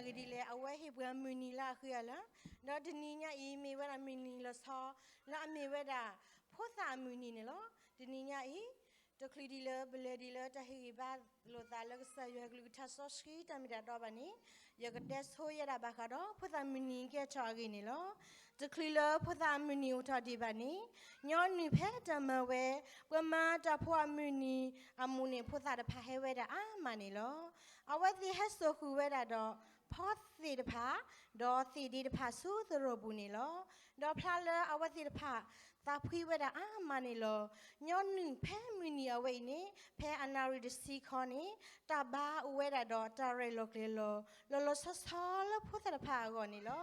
ဂ့ၤဒ်လဲၣ် အဝဲဟ့ၣ်ပှၤမုၢ်နံၤလၢအဃံအလၤ, ဒီးတနံၤညါအံၤ မ့ၢ်ဝဲဒၣ်မုၢ်နံၤလီၤဆီ လၢအမ့ၢ်ဝဲဒၣ် ဖိသၣ်အမုၢ်နံၤန့ၣ်လီၤ. တနံၤညါအံၤ တချုးဒံးလၢပလဲၤဒံးလၢတၢ်ဟ့ၣ်ဂံၢ်ဘါလိာ်သးလၢကစၢ်ယွၤကလုၢ်ကထါစီဆှံတၢ်မ့ၢ်တၢ်တီဘၣ်န့ၣ်, ယကတဲဆိယဲဒၣ်ဘၣ်ဃးဒီး ဖိသၣ်မုၢ်နံၤကဲထီၣ်အဂ့ၢ်န့ၣ်လီၤ. တချုးလၢဖိသၣ်အမုၢ်နံၤအိၣ်ထီၣ်ဒံးဘၣ်န့ၣ်, ညီနုၢ်ဖဲတၢ်မၤဝဲ ပှၤမၤတၢ်ဖိအမုၢ်နံၤအမူးန့ၣ် ဖိသၣ်တဖၣ်ဟဲဝဲဒၣ်အါမးန့ၣ်လီၤ. အဝဲသ့ၣ်ဟဲစိာ်ဃုာ်ဝဲဒၣ်ဒီး ဖီသ့ၣ်တဖၣ်, ဒီးသ့ၣ်ဒ့တဖၣ်ဆူသရိာ်ပူၤန့ၣ်လီၤ. ဒီးဖျါလၢအဝဲသ့ၣ်တဖၣ် သးဖှံဝဲဒၣ်အါမးန့ၣ်လီၤ. ညီနုၢ်ဖဲမုၢ်နံၤအဝဲအံၤန့ၣ် ဖဲအနၣ်ရံၣ်တဆံခီန့ၣ် တၢ်ဘါအိၣ်ဝဲဒၣ်ဒီးတၢ်ရဲၣ်လီၤကျဲၤလီၤ လီၤလီၤဆီဆီလၢဖိသၣ်တဖၣ်အဂီၢ်န့ၣ်လီၤ.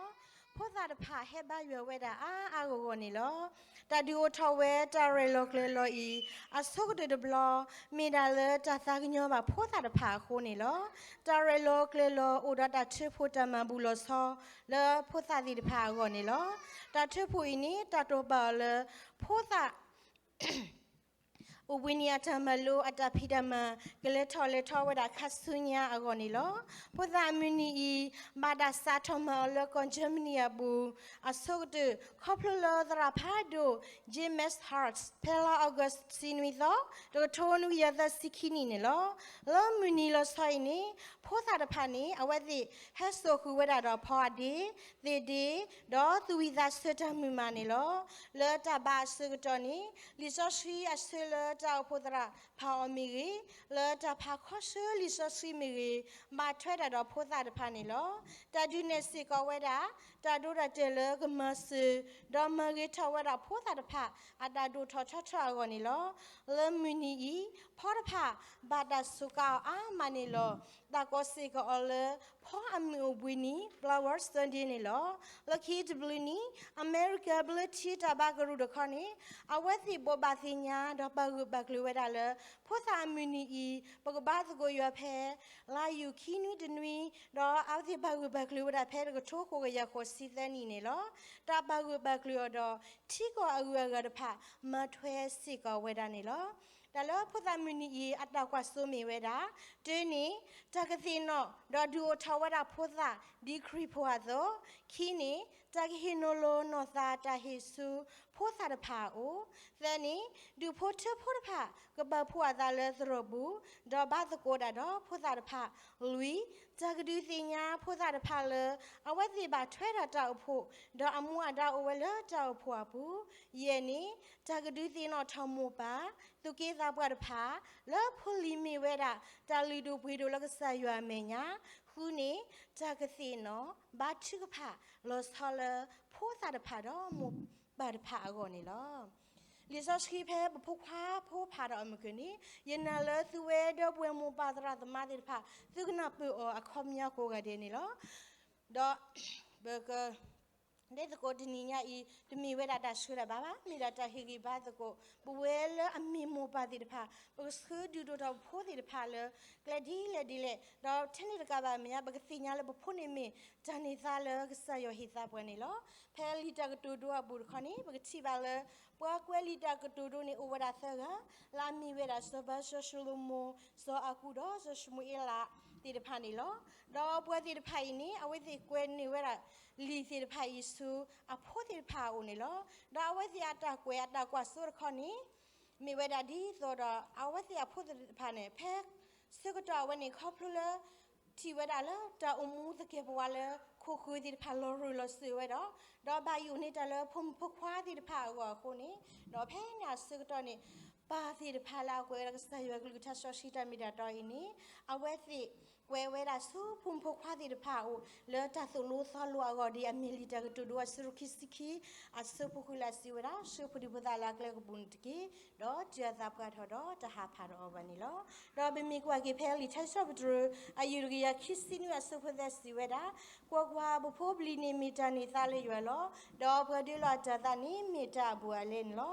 ဖိသၣ်တဖၣ်ဟဲဘါယွၤဝဲဒၣ်အါအါဂီၢ်ဂီၢ်န့ၣ်လီၤ. တၢ်ဒုးအိၣ်ထီၣ်ဝဲတၢ်ရဲၣ်လီၤကျဲၤလီၤအံၤ အဆိကတၢၢ်တဘျီ မ့ၢ်ဒၣ်လၢတၢ်သးကညီၤဘၣ်ဖိသၣ်တဖၣ်အဃိန့ၣ်လီၤ. တၢ်ရဲၣ်လီၤကျဲၤလီၤအိၣ်ဒီးတၢ်ထုးဖှိၣ်တၢ်မၤဘူၣ်လီၤဆီ လၢဖိသၣ်သ့ၣ်တဖၣ်အဂီၢ်န့ၣ်လီၤ. တၢ်ထုးဖှိၣ်အံၤန့ၣ် တၢ်တိာ်ပာ်အီၤလၢ ဖိသၣ် အိၣ်ဘှံးနံၤအတၢ်မၤလိ အတၢ်ဖံးတၢ်မၤ ကလဲၤထီၣ်လဲၤထီဝဲဒၣ်ခါဆူညါအဂီၢ်န့ၣ်လီၤ. ဖိသၣ်အမုၢ်နံၤအံၤ ဘၣ်တၢ်စးထီၣ်မၤအီၤလၢကီၢ်ကၠၢမနံအပူၤ အဆိကတၢၢ် ခီဖျိလၢသရၣ်ဖးဒိၣ် James Hart ဖဲလါအီကူးတဆံနွံသီ တကထိနွံကယၤသၢဆံခံနံၣ်န့ၣ်လီၤ. လၢမုၢ်နံၤလီၤဆီအံၤန့ၣ် ဖိသၣ်တဖၣ်န့ၣ် အဝဲသ့ၣ်ဟဲစိာ်ဃုာ်ဝဲဒၣ်ဒီးဖီအဒ့, သ့ၣ်ဒ့, ဒီးသူၣ်ဝံၣ်သးဆၢတၢ်မုာ်မးန့ၣ်လီၤ. လၢတၢ်ဘါအဆၢကတီၢ်န့ၣ် လံာ်စီဆှံအဆၢလၢတၢ်အိၣ်ဖှိၣ်သရၣ်ဖးအီၤမ့ၢ်ဂ့ၤ, လၢတၢ်ဖးခီဆၢလံာ်စီဆှံမ့ၢ်ဂ့ၤ, ဘၣ်ထွဲဒၣ်ဒီးဖိသၣ်တဖၣ်န့ၣ်လီၤ. တၢ်ဒုးနဲၣ်စ့ၢ်ကီးဝဲဒၣ် တၢ်ဒိတၢ်တဲာ်လၢကမၤစၢၤ ဒီးမၤဂ့ၤထီၣ်ဝဲဒၣ်ဖိသၣ်တဖၣ် အတၢ်ဒိၣ်ထီၣ်ထီထီၣ်အဂီၢ်န့ၣ်လီၤ. လၢမုၢ်နံၤအံၤ ဖီတဖၣ် ဘၣ်တၢ်စူးကါအီၤအါမးန့ၣ်လီၤ. တၢ်ကိးစ့ၢ်ကီးအီၤလၢ ဖီအမုၢ်အိၣ်ဘှံးနံၤ Flower Sunday န့ၣ်လီၤ. လၢခံတဘျုးနံၣ် အမဲရကၤဘျၢထံတၢ်ဘါကရူၢ်တခီန့ၣ် အဝဲသ့ၣ်ဘိးဘၣ်သ့ၣ်ညါ ဒီးပာ်ဂၢၢ်ပာ်ကျၢၤဝဲဒၣ်လၢ ဖိသၣ်အမုၢ်နံၤအံၤ ပကဘါသကိးယွၤဖဲ လါယူၤခံနွံတနွံ, ဒီးအဝဲသ့ၣ်ပာ်ဂၢၢ်ပာ်ကျၢၤဝဲဒၣ်ဖဲတကထိဃိးကယၤဃိးဆံသၢနံၣ်န့ၣ်လီၤ. တၢ်ပာ်ဂၢၢ်ပာ်ကျၢၤအီၤဒီး ထံကီၢ်အဂုၤအဂၤတဖၣ် မၤထွဲစ့ၢ်ကီးဝဲဒၣ်န့ၣ်လီၤ. တၢ်လၢဖိသၣ်မုၢ်နံၤအံၤ အတၢ်ကွၢ်စိမ့ၢ်ဝဲဒၣ်, တၢန့ၣ် တၢ်ကသ့ၣ်နီၣ် ဒီးဒုးအိၣ်ထီၣ်ဝဲဒၣ်ဖိသၣ် ဒ်ခရံာ်ဖိအသိး, ခံန့ၣ် တၢ်ကဟ့ၣ်နီၤလီၤနီၢ်သးတၢ်ဟ့ၣ်ဆူဖိသၣ်တဖၣ်အအိၣ်, သၢန့ၣ် ဒူၣ်ဖိထၢဖိတဖၣ် ကပာ်ဖှိၣ်အသးလၢသရိာ်ပူၤ, ဒီးဘါသကိးဒၣ်ဒီးဖိသၣ်တဖၣ်, လွံၢ် တၢ်ကဒုးသ့ၣ်ညါဖိသၣ်တဖၣ်လၢ အဝဲသ့ၣ်ဘၣ်ထွဲဒီးတၢ်အိၣ်ဖှိၣ်, ဒီးအမူအဒါအိၣ်ဝဲလၢတၢ်အိၣ်ဖှိၣ်အပူၤ, ယဲၢ်န့ၣ် တၢ်ကဒုးသ့ၣ်နီၣ်ထီၣ်မိၢ်ပၢ် သူၣ်က့သးပှၢ်တဖၣ် လၢဖိလံၤမ့ၢ်ဝဲဒၣ် တၢ်လုၢ်ဒိၣ်ပှ့ၤဒိၣ်လၢကစၢ်ယွၤအမဲာ်ညါ, ဃုန့ၣ် တၢ်ကသ့ၣ်နီၣ် ဘါထုကဖၣ် လီၤဆီလၢ ဖိသၣ်တဖၣ်ဒီးမိၢ်ပၢ်တဖၣ်အဂီၢ်န့ၣ်လီၤ. လံာ်စီဆှံဖဲပဖိခွါဖိဖးထီၣ်အမုၢ်ကၢၢ်န့ၣ် ယနာ်လၢသုဝဲဒီပုၢ်ဝဲၢ်မိၢ်ပၢ်သရၣ်သမါသ့ၣ်တဖၣ် သုကနၢ်ပၢၢ်အီၤအခီပညီကိးဂၤဒဲးန့ၣ်လီၤ. ဒီး ပက တဲသကိးတနံၤညါအံၤ တမ့ၢ်ဝဲဒၣ်တၢ်ဆှၢတၢ်ဘါဘၣ်, မ့ၢ်ဒၣ်တၢ်ဟ့ၣ်ဂံၢ်ဘါသကိး ပဝဲလၢအမ့ၢ်မိၢ်ပၢ်သ့ၣ်တဖၣ် ပကဆှၢဒုးဒိၣ်ထီၣ်ပဖိသ့ၣ်တဖၣ်လၢ ကျဲဒ်လဲၣ်ဒ်လဲၣ်, ဒီးထဲန့ၣ်တကးဘၣ်မဲာ်ညါ ပကသ့ၣ်ညါလၢပဖိန့ၣ်မ့ၢ်တၢ်န့ၢ်သါလၢကစၢ်ယွၤဟ့ၣ်သါပှၤန့ၣ်လီၤ. ဖဲလံာ်တၢ်ကတိၤဒိအပူၤတခီန့ၣ် ပကထံၣ်ဘၣ်လၢ ပှၤကွဲးလံာ်တၢ်ကတိၤဒိန့ၣ်အိၣ်ဝဲဒၣ်သၢဂၤ, လၢအမ့ၢ်ဝဲဒၣ် စီၤဘါ စီၤၡလိၤမိၣ်, စီၤအၤကူးဒီးစီၤၡမူၤအ့လးသ့ၣ်တဖၣ်န့ၣ်လီၤ. ဒီးပှၤသ့ၣ်တဖၣ်အံၤန့ၣ် အဝဲသ့ၣ်ကွဲးန့ၢ်ဝဲဒၣ် လံာ်သ့ၣ်တဖၣ်အံၤဆူ အဖိသ့ၣ်တဖၣ်အအိၣ်န့ၣ်လီၤ. ဒီးအဝဲသ့ၣ်အတၢ်ကွဲးအတၢ်ကွၢ်စိတခီန့ၣ် မ့ၢ်ဝဲဒၣ်ဒ်သိးဒီး အဝဲသ့ၣ်အဖိသ့ၣ်တဖၣ်န့ၣ် ဖဲဆၢကတီၢ်အဝဲန့ၣ် ခီဖျိလၢ ထံၣ်ဝဲဒၣ်လၢတၢ်အိၣ်မူသကဲာ်ပဝးလၢ ခိၣ်ဃၢၤသ့ၣ်တဖၣ်လီၤရၢၢ်လီၤစၢၤဝဲဒီး ဒီးဘၣ်ယိၣ်န့ၢ်တၢ်လၢဖိမုၣ်ဖိခွါသ့ၣ်တဖၣ်အဂီၢ်အဃိန့ၣ်, ဒီးဖဲန့ၣ်အဆၢကတီၢ်န့ၣ် ပၢ်သ့ၣ်တဖၣ်လၢအကွဲးဝဲဒၣ်ကစၢ်ယွၤကလုၢ်ကထါစီဆှံတၢ်မ့ၢ်တၢ်တီအံၤန့ၣ် အဝဲသ့ၣ်ကွဲးဝဲဒၣ်ဆူဖိမုၣ်ဖိခွါသ့ၣ်တဖၣ်အအိၣ် လၢတၢ်သိၣ်လိသီလိအဂီၢ်ဒ်အမ့ၢ်လံာ်တၢ်ကတိၤဒိအဆၢဒိၣ်ခံဆံခံ အဆၢဖိဃုလၢအစံးဝဲဒၣ် ဆှၢဖိဒံဖိသၣ်လၢအကျဲကပူၤန့ၣ်တက့ၢ်, ဒီးတုၤအသးပှၢ်ထီၣ်ဒီးတဟးဖးဒီးအီၤဘၣ်န့ၣ်လီၤ. ဒီးပမ့ၢ်ကွၢ်က့ၤဖဲလံာ်ထါစံးပတြၢၤ အယုၢ်တကယၤခံဆံနွံအဆၢဖိသၢစံးဝဲဒၣ်, ကွၢ်ကွၢ်, ပဖိပလံၤန့ၣ်မ့ၢ်တၢ်န့ၢ်သါလၢယွၤလီၤ. ဒီးပှၤဒုးလီၤအတၢ်သးန့ၣ်မ့ၢ်တၢ်အဘူးအလဲန့ၣ်လီၤ.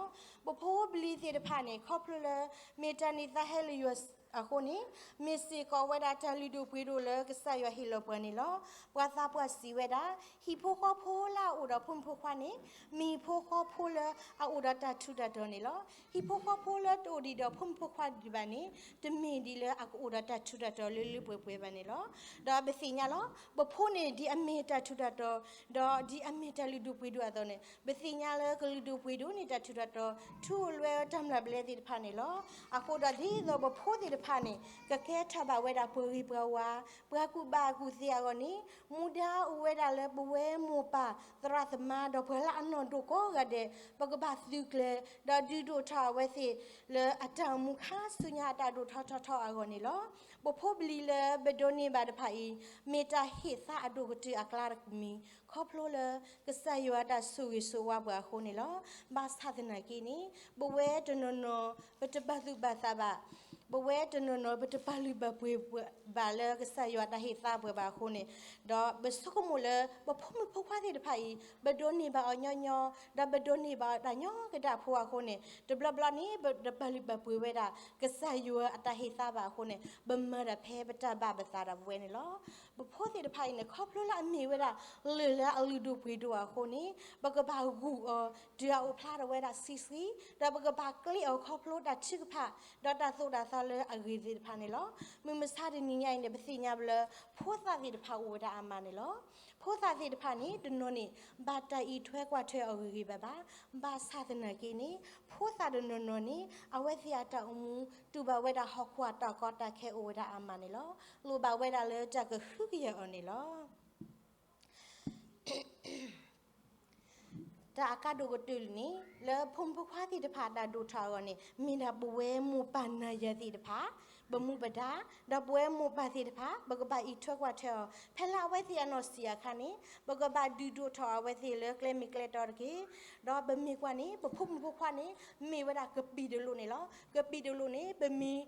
ပဖိပလံၤသ့ၣ်တဖၣ်န့ၣ် ခီဖျိလၢမ့ၢ်တၢ်န့ၢ်သါဟဲလၢယွၤ အဃိန့ၣ် မ့ၢ်စ့ၢ်ကီးဝဲဒၣ်တၢ်လုၢ်ဒိၣ်ပှ့ၤဒိၣ်လၢကစၢ်ယွၤဟ့ၣ်လီၤပှၤန့ၣ်လီၤ. ပှၤသးပှၢ်စံးဝဲဒၣ်, ဟံၣ်ဖိဃီဖိလၢအအိၣ်ဒီးဖိမုၣ်ဖိခွါန့ၣ် မ့ၢ်ဟံၣ်ဖိဃီဖိလၢအအိၣ်ဒီးတၢ်ထူးတၢ်တီၤန့ၣ်လီၤ. ဟံၣ်ဖိဃီဖိလၢတအိၣ်ဒံးဒီးဖိမုၣ်ဖိခွါဒံးဘၣ်န့ၣ် တမ့ၢ်ဒ်လၢအကအိၣ်ဒီးတၢ်ထူးတၢ်တီၤလၢလၢပှဲၤပှဲၤဘၣ်န့ၣ်လီၤ. ဒီးပသ့ၣ်ညါလီၤ, ပဖိန့ၣ်ဒ်အမ့ၢ်တၢ်ထူးတၢ်တီၤ ဒီးဒ်အမ့ၢ်တၢ်လုၢ်ဒိၣ်ပှ့ၤဒိၣ်အသိးန့ၣ် ပသ့ၣ်ညါလၢကလုၢ်ဒိၣ်ပှ့ၤဒိၣ်န့ၢ်တၢ်ထူးတၢ်တီၤ ထူလွဲတၢ်မျၢ်ဘျဲသ့ၣ်တဖၣ်န့ၣ်လီၤ. အဃိဒီးဒ်သိးပဖိသ့ၣ်တဖၣ်န့ၣ် ကကဲထီၣ်ဘၣ်ဝဲဒၣ်ပှၤဂ့ၤပှၤဝါ, ပှၤကူၣ်ဘၣ်ကူၣ်သ့အဂီၢ်န့ၣ် မူဒါအိၣ်ဝဲဒၣ်လၢပဝဲမိၢ်ပၢ်သရၣ်သမါဒီးပှၤလၢအနီၢ်ဒိၣ်ကိးဂၤဒဲး ပကဘၣ်သုးကျဲၤ ဒီးဒုးဒိၣ်ထီၣ်အဝဲသ့ၣ်လၢအတၢ်အိၣ်မူခါဆူညါအတၢ်ဒိၣ်ထီၣ်ထီထီၣ်အဂီၢ်န့ၣ်လီၤ. ပဖိပလံၤလၢပဒိးန့ၢ်ဘၣ်တဖၣ်အံၤ မ့ၢ်တၢ်ဟ့ၣ်သါအဒိၣ်ကတၢၢ်အကျါတမံၤ ခီဖျိလၢကစၢ်ယွၤအတၢ်ဆိၣ်ဂ့ၤဆိၣ်ဝါပှၤအဃိန့ၣ်လီၤ. ဘၣ်ဆၣ်သနာ်က့န့ၣ် ပဝဲတနီၤနီၤ ပတပာ်သူၣ်ပာ်သးဘၣ်, ပဝဲတနီၤနီၤ ပတပာ်လုၢ်ပာ်ပှ့ၤဘၣ်လၢကစၢ်ယွၤအတၢ်ဟ့ၣ်သါပှၤဘၣ်အဃိန့ၣ်, ဒီးပဆိကမိၣ်လၢ ပဖိမုၣ်ဖိခွါသ့ၣ်တဖၣ်အံၤ ပဒိးန့ၢ်ဘၣ်အီၤညီညီ, ဒီးပဒိးန့ၢ်ဘၣ်တၢ်ညီကဒၣ်ဖိအဃိန့ၣ် တဘျီဘျီန့ၣ် ပတပာ်လုၢ်ပာ်ပှ့ၤဝဲဒၣ် ကစၢ်ယွၤအတၢ်ဟ့ၣ်သါဘၣ်အဃိန့ၣ် ပမၤတၢ်ဖဲပတၢ်ဘၣ်ပသးဒၣ်ပဝဲန့ၣ်လီၤ. ပဖိသ့ၣ်တဖၣ်အံၤန့ၣ် ခီဖျိလၢအမ့ၢ်ဝဲဒၣ် လၢၢ်လၢအလုၢ်ဒိၣ်ပှ့ၤဒိၣ်အဃိန့ၣ် ပကဘၣ်ဂုာ်အီၤ တုၤအအိၣ်ဖျါထီၣ်ဝဲဒၣ်ဆံးဆံး, ဒီးပကဘၣ်ကျ့အီၤခီဖျိတၢ်ထုကဖၣ် ဒီးတၢ်သိၣ်တၢ်သီလၢအဂ့ၤသ့ၣ်တဖၣ်န့ၣ်လီၤ. မုၢ်မဆါတနံၤညါအံၤန့ၣ် ပသ့ၣ်ညါဘၣ်လၢ ဖိသၣ်သ့ၣ်တဖၣ်အိၣ်ဝဲဒၣ်အါမးန့ၣ်လီၤ. ဖိသၣ်သ့ၣ်တဖၣ်န့ၣ် တနီၤန့ၣ် ဘၣ်တၢ်အံးထွဲကွၢ်ထွဲအီၤဂ့ၤဂ့ၤဘၣ်ဘၣ်, ဘၣ်ဆၣ်သနာ်က့န့ၣ် ဖိသၣ်တနီၤနီၤန့ၣ် အဝဲသ့ၣ်အတၢ်အိၣ်မူ တူၢ်ဘၣ်ဝဲဒၣ်ဟီၣ်ခိၣ်အတၢ်ကီတၢ်ခဲအိၣ်ဝဲဒၣ်အါမးန့ၣ်လီၤ. လိၣ်ဘၣ်ဝဲဒၣ်လၢတၢ်ကဟုကယာ်အီၤန့ၣ်လီၤ. တၢ်အကါဒိၣ်ကတၢၢ်န့ၣ် လၢဖိမုၣ်ဖိခွါသ့ၣ်တဖၣ်အတၢ်ဒိၣ်ထီၣ်အဂီၢ်န့ၣ် မ့ၢ်ဒၣ်ပဝဲမိၢ်ပၢ်နၤယၤသ့ၣ်တဖၣ် ပမူပဒါ, ဒီးပဝဲမိၢ်ပၢ်သ့ၣ်တဖၣ် ပကဘၣ်အံးထွဲကွၢ်ထွဲအီၤ ဖဲလၢအဝဲသ့ၣ်အနီၢ်ဆံးအခါန့ၣ် ပကဘၣ်ဒုးဒိၣ်ထီၣ်အဝဲသ့ၣ်လၢကျဲမ့ၢ်ကျဲတီတက့ၢ်. ဒီးပမ့ၢ်ကွၢ်န့ၣ် ပဖိမုၣ်ဖိခွါန့ၣ် မ့ၢ်ဝဲဒၣ်ကပံာ်တလိၣ်န့ၣ်လီၤ. ကပံာ်တလိၣ်န့ၣ် ပမ့ၢ်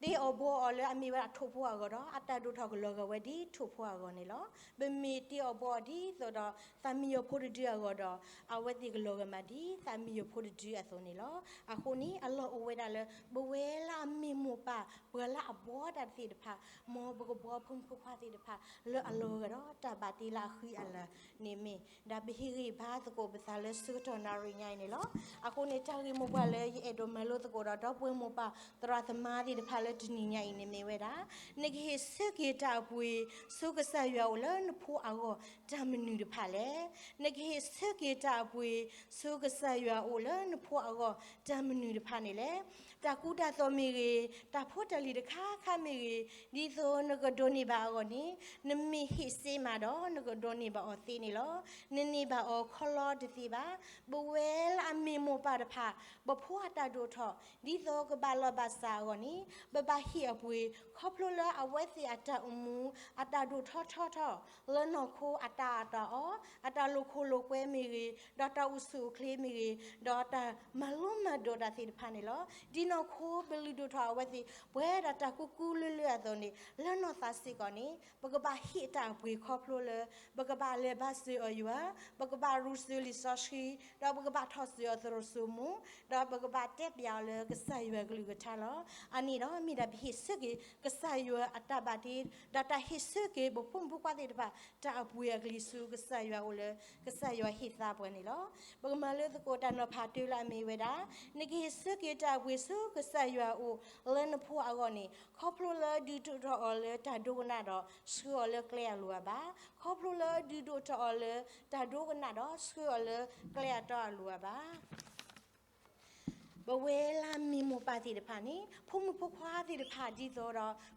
တ့အီၣ်ဘှီအီၤလၢအမ့ၢ်ဝဲဒၣ်ထိၣ်ဖိအဂီၢ်ဒီး အတၢ်ဒိၣ်ထီၣ်ကလီၤဂာ်ဝဲဒ်ထိၣ်ဖိအဂီၢ်န့ၣ်လီၤ. ပမ့ၢ်တ့အီၣ်ဘှီအီၤဒ်သိးဒီး သးမံယီၤဖိတဒုအဂီၢ်ဒီး အဝဲသ့ၣ်ကလီၤဂာ်မးဒ်သးမံယီၤဖိတဒုအသိးန့ၣ်လီၤ. အဃိန့ၣ် အလီၢ်အိၣ်ဝဲဒၣ်လၢ ပဝဲလၢအမ့ၢ်မိၢ်ပၢ် ပှၤလၢအဘှီတၢ်သ့ၣ်တဖၣ် မ်ပကဘှီဖိမုၣ်ဖိခွါသ့ၣ်တဖၣ် လၢအလီၤဂာ်ဒီးတၢ်ဘၣ်တ့လၢအဃံအလၤန့ၣ်မ့ၢ် ဒီးပဟ့ၣ်ဂံၢ်ဘါသကိးပသးလၢဆၢကတီၢ်နၣ်ရံၣ်ညါအံၤန့ၣ်လီၤ. အဃိန့ၣ် တၢ်ဂ့ၢ်မိၢ်ပှၢ်လၢယအဲၣ်ဒိးမၤလိသကိးဒီး ဒီပုၢ်ဝဲၢ်မိၢ်ပၢ်သရၣ်သမါသ့ၣ်တဖၣ်လၢတနံၤညါအံၤန့ၣ်မ့ၢ်ဝဲဒၣ်, နကဟ့ၣ်ဆၢက့ၤတၢ်အပှ့ၤ ဆူကစၢ်ယွၤအိၣ်လၢနဖိအဂီၢ် တၢ်မနုၤတဖၣ်လဲၣ်. နကဟ့ၣ်ဆၢက့ၤတၢ်အပှ့ၤ ဆူကစၢ်ယွၤအိၣ်လၢနဖိအဂီၢ် တၢ်မနုၤတဖၣ်န့ၣ်လဲၣ်. တၢ်ကူတၢ်သိးမ့ၢ်ဂ့ၤ, တၢ်ဖိတၢ်လံၤတခါခါမ့ၢ်ဂ့ၤ, ဒ်သိးနကဒိးန့ၢ်ဘၣ်အဂီၢ်န့ၣ် နမ့ၢ်ဟ့ၣ်စ့မးဒီး နကဒိးန့ၢ်ဘၣ်အီၤသ့န့ၣ်လီၤ. နန့ၢ်ဘၣ်အီၤခီလီတသ့ဘၣ်. ပဝဲလၢအမ့ၢ်မိၢ်ပၢ်တဖၣ် ပဖိအတၢ်ဒိၣ်ထီၣ် ဒ်သိးကဘၣ်လီၢ်ဘၣ်စးအဂီၢ်န့ၣ် ပဘၣ်ဟ့ၣ်အပှ့ၤ ခီဖျိလၢအဝဲသ့ၣ်အတၢ်အိၣ်မူ အတၢ်ဒိၣ်ထီၣ်ထီထီၣ် လၢနီၢ်ခိအတၢ်အီၣ်တၢ်အီ, အတၢ်လိာ်ခိၣ်လိာ်ကွဲမ့ၢ်ဂ့ၤ, ဒီးတၢ်အိၣ်ဆူၣ်အိၣ်ချ့မ့ၢ်ဂ့ၤ, ဒီးတၢ်မၤလိမၤဒိးတၢ်သ့ၣ်တဖၣ်န့ၣ်လီၤ. ဒ်နီၢ်ခိပလုၢ်ဒိၣ်ထီၣ်အဝဲသ့ၣ် ပှဲၤဒီးတၢ်ကူကူလၢလၢအသိးန့ၣ် လၢနီၢ်သးစ့ၢ်ကီးန့ၣ် ပကဘၣ်ဟ့ၣ်တၢ်အပှ့ၤခီဖျိလၢ ပကဘၣ်လဲၤဘါစၢၤအီၤယွၤ, ပကဘၣ်ရူးစၢၤလံာ်စီဆှံ, ဒီးပကဘၣ်ထီၣ်စၢၤအီၤသရိာ်စိမိၤ, ဒီးပကဘၣ်တဲပျးအီၤလၢကစၢ်ယွၤကလုၢ်ကထါလီၤ. အန့ၣ်ဒီးမ့ၢ်ဒၣ်ပဟ့ၣ်ဆၢက့ၤကစၢ်ယွၤအတၢ်ဘၣ်တ့, ဒီးတၢ်ဟ့ၣ်ဆၢက့ၤပဖိမုၣ်ဖိခွါသ့ၣ်တဖၣ် တၢ်အပှ့ၤအကလံၤဆူကစၢ်ယွၤအအိၣ်လၢ ကစၢ်ယွၤဟ့ၣ်သါပှၤန့ၣ်လီၤ. ပကမၤလိသကိးတၢ်နီၤဖးတၢလၢအမ့ၢ်ဝဲဒၣ်, နကဟ့ၣ်ဆၢက့ၤတၢ်အပှ့ၤဆူကစၢ်ယွၤအအိၣ် လၢနဖိအဂီၢ်န့ၣ် ခီဖျိလၢဒုးဒိၣ်ထီၣ်အီၤလၢတၢ်ဒိကနၣ်ဒီး ဆှၢအီၤလၢကျဲအလိၤအဘၣ်, ခီဖျိလၢဒုးဒိၣ်ထီၣ်အီၤလၢတၢ်ဒိကနၣ်ဒီး ဆှၢအီၤလၢကျဲအတီအလိၤအဘၣ်. ပဝဲလၢမ့ၢ်မိၢ်ပၢ်သ့ၣ်တဖၣ်န့ၣ် ဖိမုၣ်ဖိခွါသ့ၣ်တဖၣ်ဒ်သိးဒီး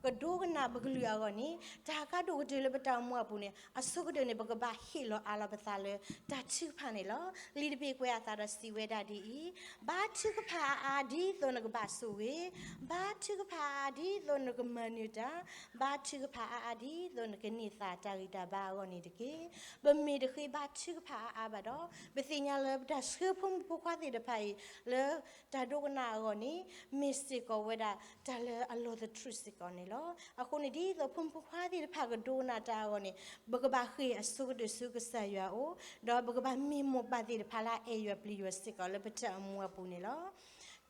ကဒိကနၣ်ပကလုၢ်အဂီၢ်န့ၣ် တၢ်ကါဒိၣ်ကတၢၢ်လၢပတၢ်အိၣ်မူအပူၤန့ၣ် အဆိကတၢၢ်န့ၣ် ပကဘၣ်ဟ့ၣ်လီၤအးလီၤပသးလၢ တၢ်ထုကဖၣ်န့ၣ်လီၤ. လံာ်တဘ့ၣ်ကွဲးအသးဒီးစံးဝဲဒၣ်ဒ်အံၤ, ဘါထုကဖၣ်အါအါဒ်သိးနကဘၣ်ဆိၣ်ဂ့ၤ, ဘါထုကဖၣ်အါအါဒ်သိးနကမၤနၢၤတၢ်, ဘါထုကဖၣ်အါအါဒ်သိးနကန့ၢ်သးတၢ်ဂံၢ်တၢ်ဘါအဂီၢ်န့ၣ်တက့ၢ်. ပမ့ၢ်တဃ့ဘါထုကဖၣ်အါအါဘၣ်ဒီး ပသ့ၣ်ညါလၢပတၢ်ဆှၢဖိမုၣ်ဖိခွါသ့ၣ်တဖၣ်အံၤ လၢတၢ်ဒိကနၣ်အဂီၢ်န့ၣ် မ့ၢ်စ့ၢ်ကီးဝဲဒၣ်တၢ်လၢအလီၤသထြုးစ့ၢ်ကီးန့ၣ်လီၤ. အဃိန့ၣ် ဒ်သိးဖိမုၣ်ဖိခွါသ့ၣ်တဖၣ်ကဒိကနၣ်တၢ်အဂီၢ်န့ၣ် ပကဘၣ်ဃ့ၢ်အဆိကတၢၢ်ဆူကစၢ်ယွၤအအိၣ်, ဒီးပကဘၣ်မ့ၢ်မိၢ်ပၢ်သ့ၣ်တဖၣ်လၢအအဲၣ်ယွၤပျံၤယွၤစ့ၢ်ကီးလၢပတၢ်အိၣ်မူအပူၤန့ၣ်လီၤ.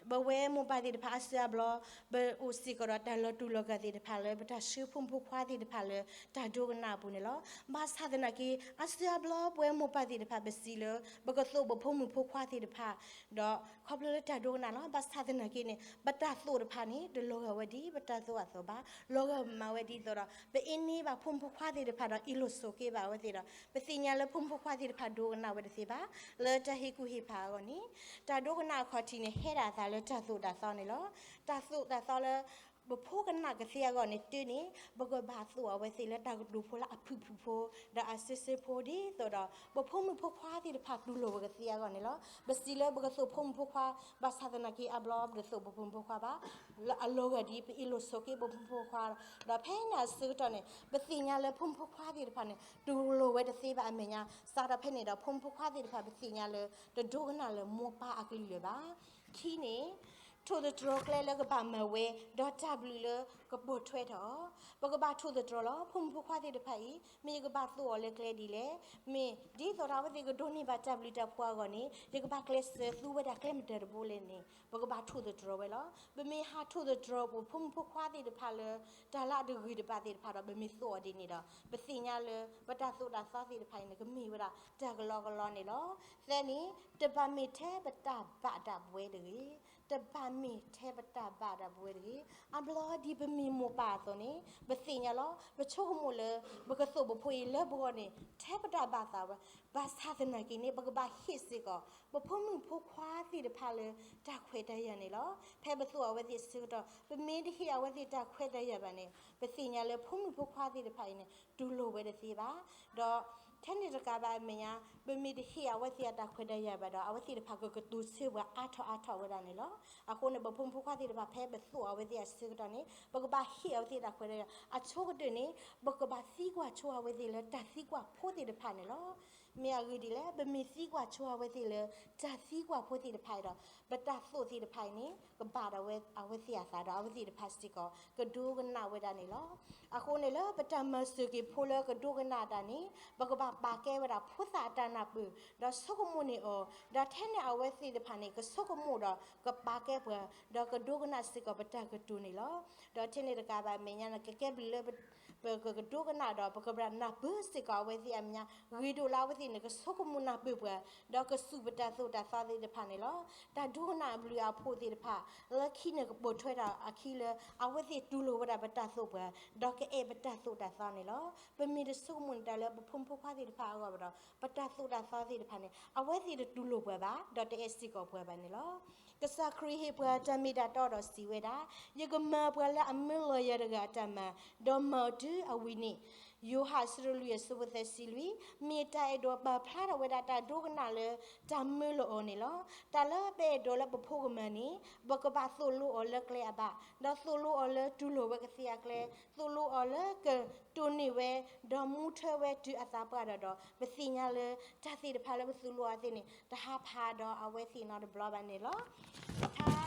ပဝဲမိၢ်ပၢ်သ့ၣ်တဖၣ်အါစုအါဘျီ ပအိၣ်စ့ၢ်ကီးဒီးတၢ်လီၤတူာ်လီၤကာ်သ့ၣ်တဖၣ်လၢ ပတၢ်ဆှၢဖိမုၣ်ဖိခွါသ့ၣ်တဖၣ်လၢတၢ်ဒိကနၣ်အပူၤန့ၣ်လီၤ. ဘၣ်ဆၣ်သနာ်က့ အါစုအါဘျီ ပဝဲမိၢ်ပၢ်သ့ၣ်တဖၣ် ပစံးလၢ ပကသိၣ်ပဖိမုၣ်ဖိခွါသ့ၣ်တဖၣ် ဒီးခီဖျိလၢတၢ်ဒိကနၣ်လီၤ. ဘၣ်ဆၣ်သနာ်က့န့ၣ် ပတၢ်သိၣ်တဖၣ်န့ၣ် တလီၤဂာ်ဝဲဒ်ပတၢ်သိၣ်အသိးဘၣ်, လီၤဂာ်မးဝဲဒ်သိးဒီး ပအ့န့ဘၣ်ဖိမုၣ်ဖိခွါသ့ၣ်တဖၣ်ဒီး အ့ၣ်လိာ်ဆိးက့ဘၣ်အဝဲသ့ၣ်ဒီး ပသ့ၣ်ညါလၢဖိမုၣ်ဖိခွါသ့ၣ်တဖၣ်ဒိကနၣ်ဝဲတသ့ဘၣ်. လၢတၢ်ဟ့ၣ်ကူၣ်ဟ့ၣ်ဖးအဂီၢ်န့ၣ် တၢ်ဒိကနၣ်အခီၣ်ထံးန့ၣ် ဟဲဒၣ်အသးလၢတၢ်သိၣ်တၢ်သီန့ၣ်လီၤ. တၢ်သိၣ်တၢ်သီလၢ ပဖိကနၣ်ကသ့အဂီၢ်န့ၣ် တုၤန့ၣ် ပကဘၣ်သိၣ်အဝဲသ့ၣ်လၢတၢ်ကတိၤဖိလၢအဖုၣ်ဖုၣ်ဖိ ဒီးအစ့စ့ဖိဒ်သိးဒီး ပဖိမုၣ်ဖိခွါသ့ၣ်တဖၣ်တူၢ်လိာ်ဝဲကသ့အဂီၢ်န့ၣ်လီၤ. ပစံးလၢပကသိၣ်ဖိမုၣ်ဖိခွါ ဘၣ်ဆၣ်သနာ်က့အါဘျီ ပတသိၣ်ပဖိမုၣ်ဖိခွါဘၣ်. လၢအလီၤဂာ်ဒ်ပအ့ၣ်လိာ်ဆိးက့ပဖိမုၣ်ဖိခွါ ဒီးဖဲန့ၣ်အဆၢကတီၢ်န့ၣ် ပသ့ၣ်ညါလၢဖိမုၣ်ဖိခွါသ့ၣ်တဖၣ်န့ၣ် တူၢ်လိာ်ဝဲတသ့ဘၣ်အမဲာ်ညါ စးထီၣ်ဖဲန့ၣ်ဒီး ဖိမုၣ်ဖိခွါသ့ၣ်တဖၣ် ပသ့ၣ်ညါလၢ တဒိကနၣ်လၢမိၢ်ပၢ်အကလုၢ်လၢၤဘၣ်. ခံန့ၣ် ထိၣ်သတြီၤကျဲလၢကဘၣ်မၤဝဲ ဒီးတၢ်ဘျုးလၢကပိာ်ထွဲထီၣ်အီၤ. ပကဘၣ်ထိၣ်သတြီၤလီၤ. ဖိမုၣ်ဖိခွါသ့ၣ်တဖၣ်အံၤ မ့ၢ်ယကဘၣ်သိၣ်အီၤလၢကျဲဒ်လဲၣ်. မ့ၢ်ဒ်သိးဒီးအဝဲသ့ၣ်ကဒိးန့ၢ်ဘၣ်တၢ်ဘျုးတၢ်ဖှိၣ်အဂီၢ်န့ၣ် ယကဘၣ်ကျဲးစၢးသူဝဲဒၣ်ကျဲမတၤတဘိလဲၣ်န့ၣ် ပကဘၣ်ထိၣ်သတြီၤဝဲလီၤ. ပမ့ၢ်ဟးထိၣ်သတြီၤပဖိမုၣ်ဖိခွါသ့ၣ်တဖၣ်လၢ တၢ်လၢအတဂ့ၤတဘၣ်သ့ၣ်တဖၣ်ဒီး ပမ့ၢ်သိၣ်အီၤဒ်န့ၣ်ဒီး ပသ့ၣ်ညါလၢ ပတၢ်သိၣ်တၢ်သီသ့ၣ်တဖၣ်အံၤန့ၣ် ကမ့ၢ်ဝဲဒၣ်တၢ်ကလီကလီန့ၣ်လီၤ. သၢန့ၣ် တဘၣ်မ့ၢ်ထဲပတၢ်ဘၣ်ဒၣ်ပဝဲတဂ့ၤ. တဘၣ်မ့ၢ်ထဲပတၢ်ဘၣ်ဒၣ်ပဝဲတဂ့ၤ. အါဘျီဒ်ပမ့ၢ်မိၢ်ပၢ်အသိးန့ၣ် ပသ့ၣ်ညါလီၤ. ပဆိကမိၣ်လၢ ပကသိၣ်ပဖိအံၤလၢပဂီၢ်န့ၣ် ထဲပတၢ်ဘၣ်သးဝဲ, ဘၣ်ဆၣ်သနာ်က့န့ၣ် ပကဘၣ်ဟ့ၣ်စ့ၢ်ကီး ပဖိမုၣ်ဖိခွါသ့ၣ်တဖၣ်လၢ တၢ်ခွဲးတၢ်ယာ်န့ၣ်လီၤ. ဖဲပသိၣ်အဝဲသ့ၣ်အဆၢကတီၢ် ပမ့ၢ်တဟ့ၣ်အဝဲသ့ၣ်တၢ်ခွဲးတၢ်ယာ်ဘၣ်န့ၣ် ပသ့ၣ်ညါလၢဖိမုၣ်ဖိခွါသ့ၣ်တဖၣ်အံၤန့ၣ် တူၢ်လိာ်ဝဲတသ့ဘၣ်. ဒီးထဲန့ၣ်တကးဘၣ်အမဲာ်ညါ ပမ့ၢ်တဟ့ၣ်အဝဲသ့ၣ်အတၢ်ခွဲးတၢ်ယာ်ဘၣ်ဒီး အဝဲသ့ၣ်တဖၣ်ကကတိၤဆၢပှၤအါထီၣ်အါထီၣ်ဝဲဒၣ်န့ၣ်လီၤ. အဃိန့ၣ် ပဖိမုၣ်ဖိခွါသ့ၣ်တဖၣ် ဖဲပသိၣ်အဝဲသ့ၣ်အဆၢကတီၢ်န့ၣ် ပကဘၣ်ဟ့ၣ်အဝဲသ့ၣ်တၢ်ခွဲးတၢ်ယာ် အဆိကတၢၢ်န့ၣ် ပကဘၣ်သံကွၢ်ဆိအဝဲသ့ၣ်လၢတၢ်သံကွၢ်ဖိသ့ၣ်တဖၣ်န့ၣ်လီၤ. မ့ၢ်အဂ့ၢ်ဒ်လဲၣ်, ပမ့ၢ်သံကွၢ်ဆိအဝဲသ့ၣ်လၢ တၢ်သံကွၢ်ဖိသ့ၣ်တဖၣ်အံၤဒီး ပတၢ်သိၣ်သ့ၣ်တဖၣ်အံၤန့ၣ် ကဘၣ်ဒၣ်ဝဲအဝဲသ့ၣ်အသးဒီး အဝဲသ့ၣ်တဖၣ်စ့ၢ်ကီး ကဒိကနၣ်ဝဲဒၣ်န့ၣ်လီၤ. အဃိန့ၣ်လၢပတၢ်မၤစၢၤက့ၤဖိလၢကဒိကနၣ်တၢ်န့ၣ် ပကဘၣ်ပာ်ကဲဝဲဒၣ်ဖိသၣ်အတၢ်နၢ်ပၢၢ် ဒီးဆိကမိၣ်န့ၢ်အီၤ, ဒီးထဲန့ၣ်အဝဲသ့ၣ်တဖၣ်န့ၣ် ကဆိကမိၣ်ဒီးကပာ်ကဲပှၤ ဒီးကဒိကနၣ်စ့ၢ်ကီးပတၢ်ကတိၤန့ၣ်လီၤ. ဒီးထဲန့ၣ်တကးဘၣ်အမဲာ်ညါန့ၣ် ကကဲဘျုးလၢ ပကကဒိကနၣ်ဒီး ပကဘၣ်နၢ်ပၢၢ်စ့ၢ်ကီးအဝဲသ့ၣ်အမဲာ်ညါ ဂ့ၤဒိၣ်လၢအဝဲသ့ၣ်န့ၣ် ကဆိကမိၣ်နၢ်ပၢၢ်ပှၤ ဒီးကစူၢ်ပတၢ်သိၣ်တၢ်သီသ့ၣ်တဖၣ်န့ၣ်လီၤ. တၢ်ဒိကနၣ်အဘျုးအဖှိၣ်သ့ၣ်တဖၣ် လၢခံန့ၣ်ကပိာ်ထွဲထီၣ်အခံလၢ အဝဲသ့ၣ်တူၢ်လိာ်ဝဲဒၣ်ပတၢ်သိၣ်ပှၤ ဒီးကအဲၣ်ပတၢ်သိၣ်တၢ်သီန့ၣ်လီၤ. ပမ့ၢ်တဆိကမိၣ်န့ၢ်တၢ်လၢပဖိမုၣ်ဖိခွါသ့ၣ်တဖၣ်အဂီၢ်ဘၣ်ဒီး ပတၢ်သိၣ်တၢ်သီသ့ၣ်တဖၣ်န့ၣ် အဝဲသ့ၣ်တတူၢ်လိာ်ပှၤဘၣ် ဒီးတအဲၣ်စ့ၢ်ကီးပှၤဘၣ်န့ၣ်လီၤ. ကစၢ်ခရံာ်ဟ့ၣ်ပှၤတၢ်မ့ၢ်တၢ်တီဒီးစံးဝဲဒၣ်, ယကမၤပှၤလၢအမၢလီၤယၤတဂၤအတၢ်မၤ, ဒီးမၤအီၤတုၤအဝံၤန့ၣ်, ယိၤဟၣ်အဆၢဒိၣ်လွံၢ်အဆၢဖိသၢဆံလွံၢ်, မ့ၢ်တၢ်အဲၣ်ဒိးပာ်ဖျါထီၣ်ဝဲဒၣ်တၢ်ဒိကနၣ်လၢတၢ်မၢလီၤအီၤန့ၣ်လီၤ. တၢ်လၢပအဲၣ်ဒိးလၢပဖိကမၤန့ၣ် ပကဘၣ်သိၣ်လိအီၤလၢကျဲအဘၣ်, ဒီးသိၣ်လိအီၤလၢတူၢ်လိာ်ဝဲကသ့အကျဲ, သိၣ်လိအီၤလၢကတိၢ်န့ၢ်ဝဲ, ဒီးမူထၢဝဲတုၤအသးပှၢ်ဒီးဒီး ပသ့ၣ်ညါလၢတၢ်သ့ၣ်တဖၣ်လၢပသိၣ်လိအီၤသ့ၣ်န့ၣ် တဟးဖးဒီးအဝဲသ့ၣ်နီတဘျီဘၣ်န့ၣ်လီၤ. ဖဲ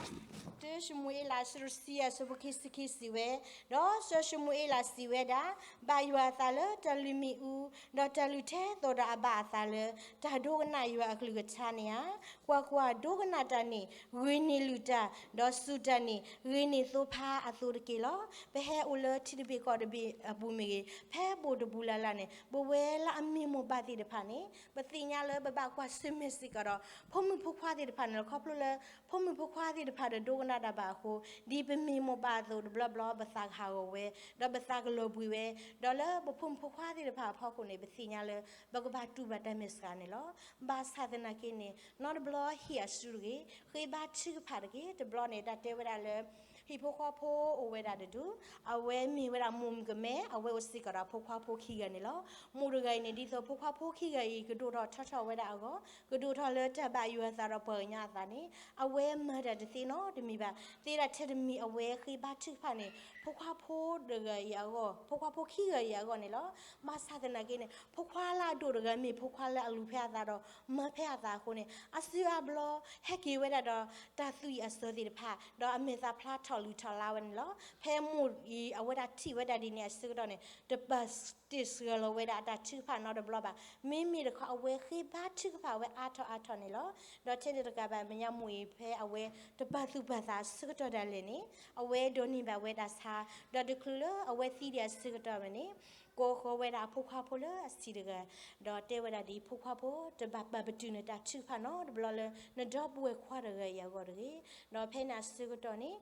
တၢၡမူၤအ့လးအဆၢဒိၣ်တဆံယဲၢ်အဆၢဖိခံဆံခံစံးဝဲ, ဒီးစီၤၡမူၤအ့လးစံးဝဲဒၣ်, ဘၣ်ယွၤအသးလၢတၢ်လုၢ်မ့ၣ်အူ, ဒီးတၢ်လုၢ်ထဲသိးဒီးအဘၣ်အသးလၢ တၢ်ဒိကနၣ်ယွၤအကလုၢ်ကထါန့ၣ်ဧါ. ကွၢ်ကွၢ်, ဒိကနၣ်တၢ်န့ၣ် ဂ့ၤန့ၢ်လုၢ်တၢ်, ဒီးစူၢ်တၢ်န့ၣ် ဂ့ၤန့ၢ်သိဖါအသိးတက့ၢ်လီၤ. ပဟဲအိၣ်လၢထံတဘ့ၣ်ကီၢ်တဘ့ၣ်အပူၤမ့ၢ်ဂ့ၤ, ဖဲဘိၣ်တပူၤလၢ်လၢ်န့ၣ် ပဝဲလၢအမ့ၢ်မိၢ်ပၢ်သ့ၣ်တဖၣ်န့ၣ် ပသ့ၣ်ညါလၢပဘၣ်ကွၢ်ဆၢၣ်မဲာ်စ့ၢ်ကီးဒီး ဖိမုၣ်ဖိခွါသ့ၣ်တဖၣ်န့ၣ်လီၤ. ခီဖျိလၢ ဖိမုၣ်ဖိခွါသ့ၣ်တဖၣ်တဒိကနၣ်တၢ်ဘၣ်အဃိ, ဒ်ပမ့ၢ်မိၢ်ပၢ်အသိးတဘျီဘျီ ပသးကဟးဂီၤဝဲ, ဒီးပသးကလီၤဘှံးဝဲ, ဒီးလၢပဖိမုၣ်ဖိခွါသ့ၣ်တဖၣ်အဖီခိၣ်န့ၣ် ပသ့ၣ်ညါလၢ ပကဘၣ်တူၢ်ဘၣ်တၢ်မဲာ်ဆှးန့ၣ်လီၤ. ဘၣ်ဆၣ်သနာ်က့န့ၣ် နီတဘျီဟ့ၣ်အစုတဂ့ၤ, ဃ့ဘါထုကဖၣ်တဂ့ၤ. တဘျီန့ၣ် တၢ်တဲဝဲဒၣ်လၢ ဟံၣ်ဖိဃီဖိအိၣ်ဝဲဒၣ်တဒူၣ်, အဝဲမ့ၢ်ဝဲဒၣ်မိၢ်မုၣ်ကမဲ, အဝဲအိၣ်စ့ၢ်ကီးဒီးဖိခွါဖိခံဂၤန့ၣ်လီၤ. မိၢ်တဂၤအံၤန့ၣ် ဒ်သိးဖိခွါဖိခံဂၤအံၤ ကဒိၣ်ထီၣ်ထီထီၣ်ဝဲဒၣ်အဂီၢ်, ကဒိၣ်ထီၣ်လၢတၢ်ဘၣ်ယွၤအသးဒီးပှၤကညီအသးန့ၣ် အဝဲမၤတၢ်တသ့နီတမံၤဘၣ်. သ့ဒၣ်ထဲတမံၤအဝဲဃ့ဘါထုကဖၣ်န့ၣ် ဖိခွါဖိတဂၤအံၤအဂီၢ်, ဖိခွါဖိခံဂၤအံၤအဂီၢ်န့ၣ်လီၤ. ဘၣ်ဆၣ်သနာ်က့န့ၣ် ဖိခွါလၢအဒိၣ်တဂၤမ့ၢ်ဖိခွါလၢအလူၤဖဲအသးဒီးမၤဖဲအသးအဃိန့ၣ် အါစုအါဘျီ ဟဲက့ၤဝဲဒၣ်ဒီးတၢ်သွံၣ်အစၢၤသ့ၣ်တဖၣ်, ဒီးအမဲာ်သးဖျါထီၣ် ထီၣ်လုၢ်ထီၣ်လါဝဲန့ၣ်လီၤ. ဖဲမိၢ်အံၤ အဝဲဒၣ်ထံၣ်ဝဲဒၣ်ဒ်န့ၣ်အဆၢကတီၢ်န့ၣ် တပာ်တ့ၢ်စှၤလီၤဝဲဒၣ်အတၢ်ထုကဖၣ်နီတဘျီဘၣ်. မ့မ့ၢ်တခီ အဝဲဃ့ဘါထုကဖၣ်ဝဲအါထီၣ်အါထီၣ်န့ၣ်လီၤ. ဒီးထဲန့ၣ်တကးဘၣ် မဲာ်ညါမိၢ်အံၤ ဖဲအဝဲတပာ်သူၣ်ပာ်သးအဆၢကတီၢ်ဒၣ်လဲာ်န့ၣ် အဝဲဒိးန့ၢ်ဘၣ်ဝဲဒၣ်ဆါ, ဒီးတချုးလၢအဝဲသံဒံးအဆၢကတီၢ်ဝဲန့ၣ် ကိးဃီၤဝဲဒၣ်အဖိခွါဖိလၢအဆံးတဂၤ, ဒီးတဲဝဲဒၣ်ဒ်အံၤ, ဖိခွါဖိ, တဘၣ်ပာ်ပတုာ်နတၢ်ထုကဖၣ်နီတဘျီလၢ နဒီပုၢ်ဝဲၢ်ခွါတဂၤအံၤအဂီၢ်တဂ့ၤ. ဒီးဖဲန့ၣ်အဆၢကတီၢ်န့ၣ်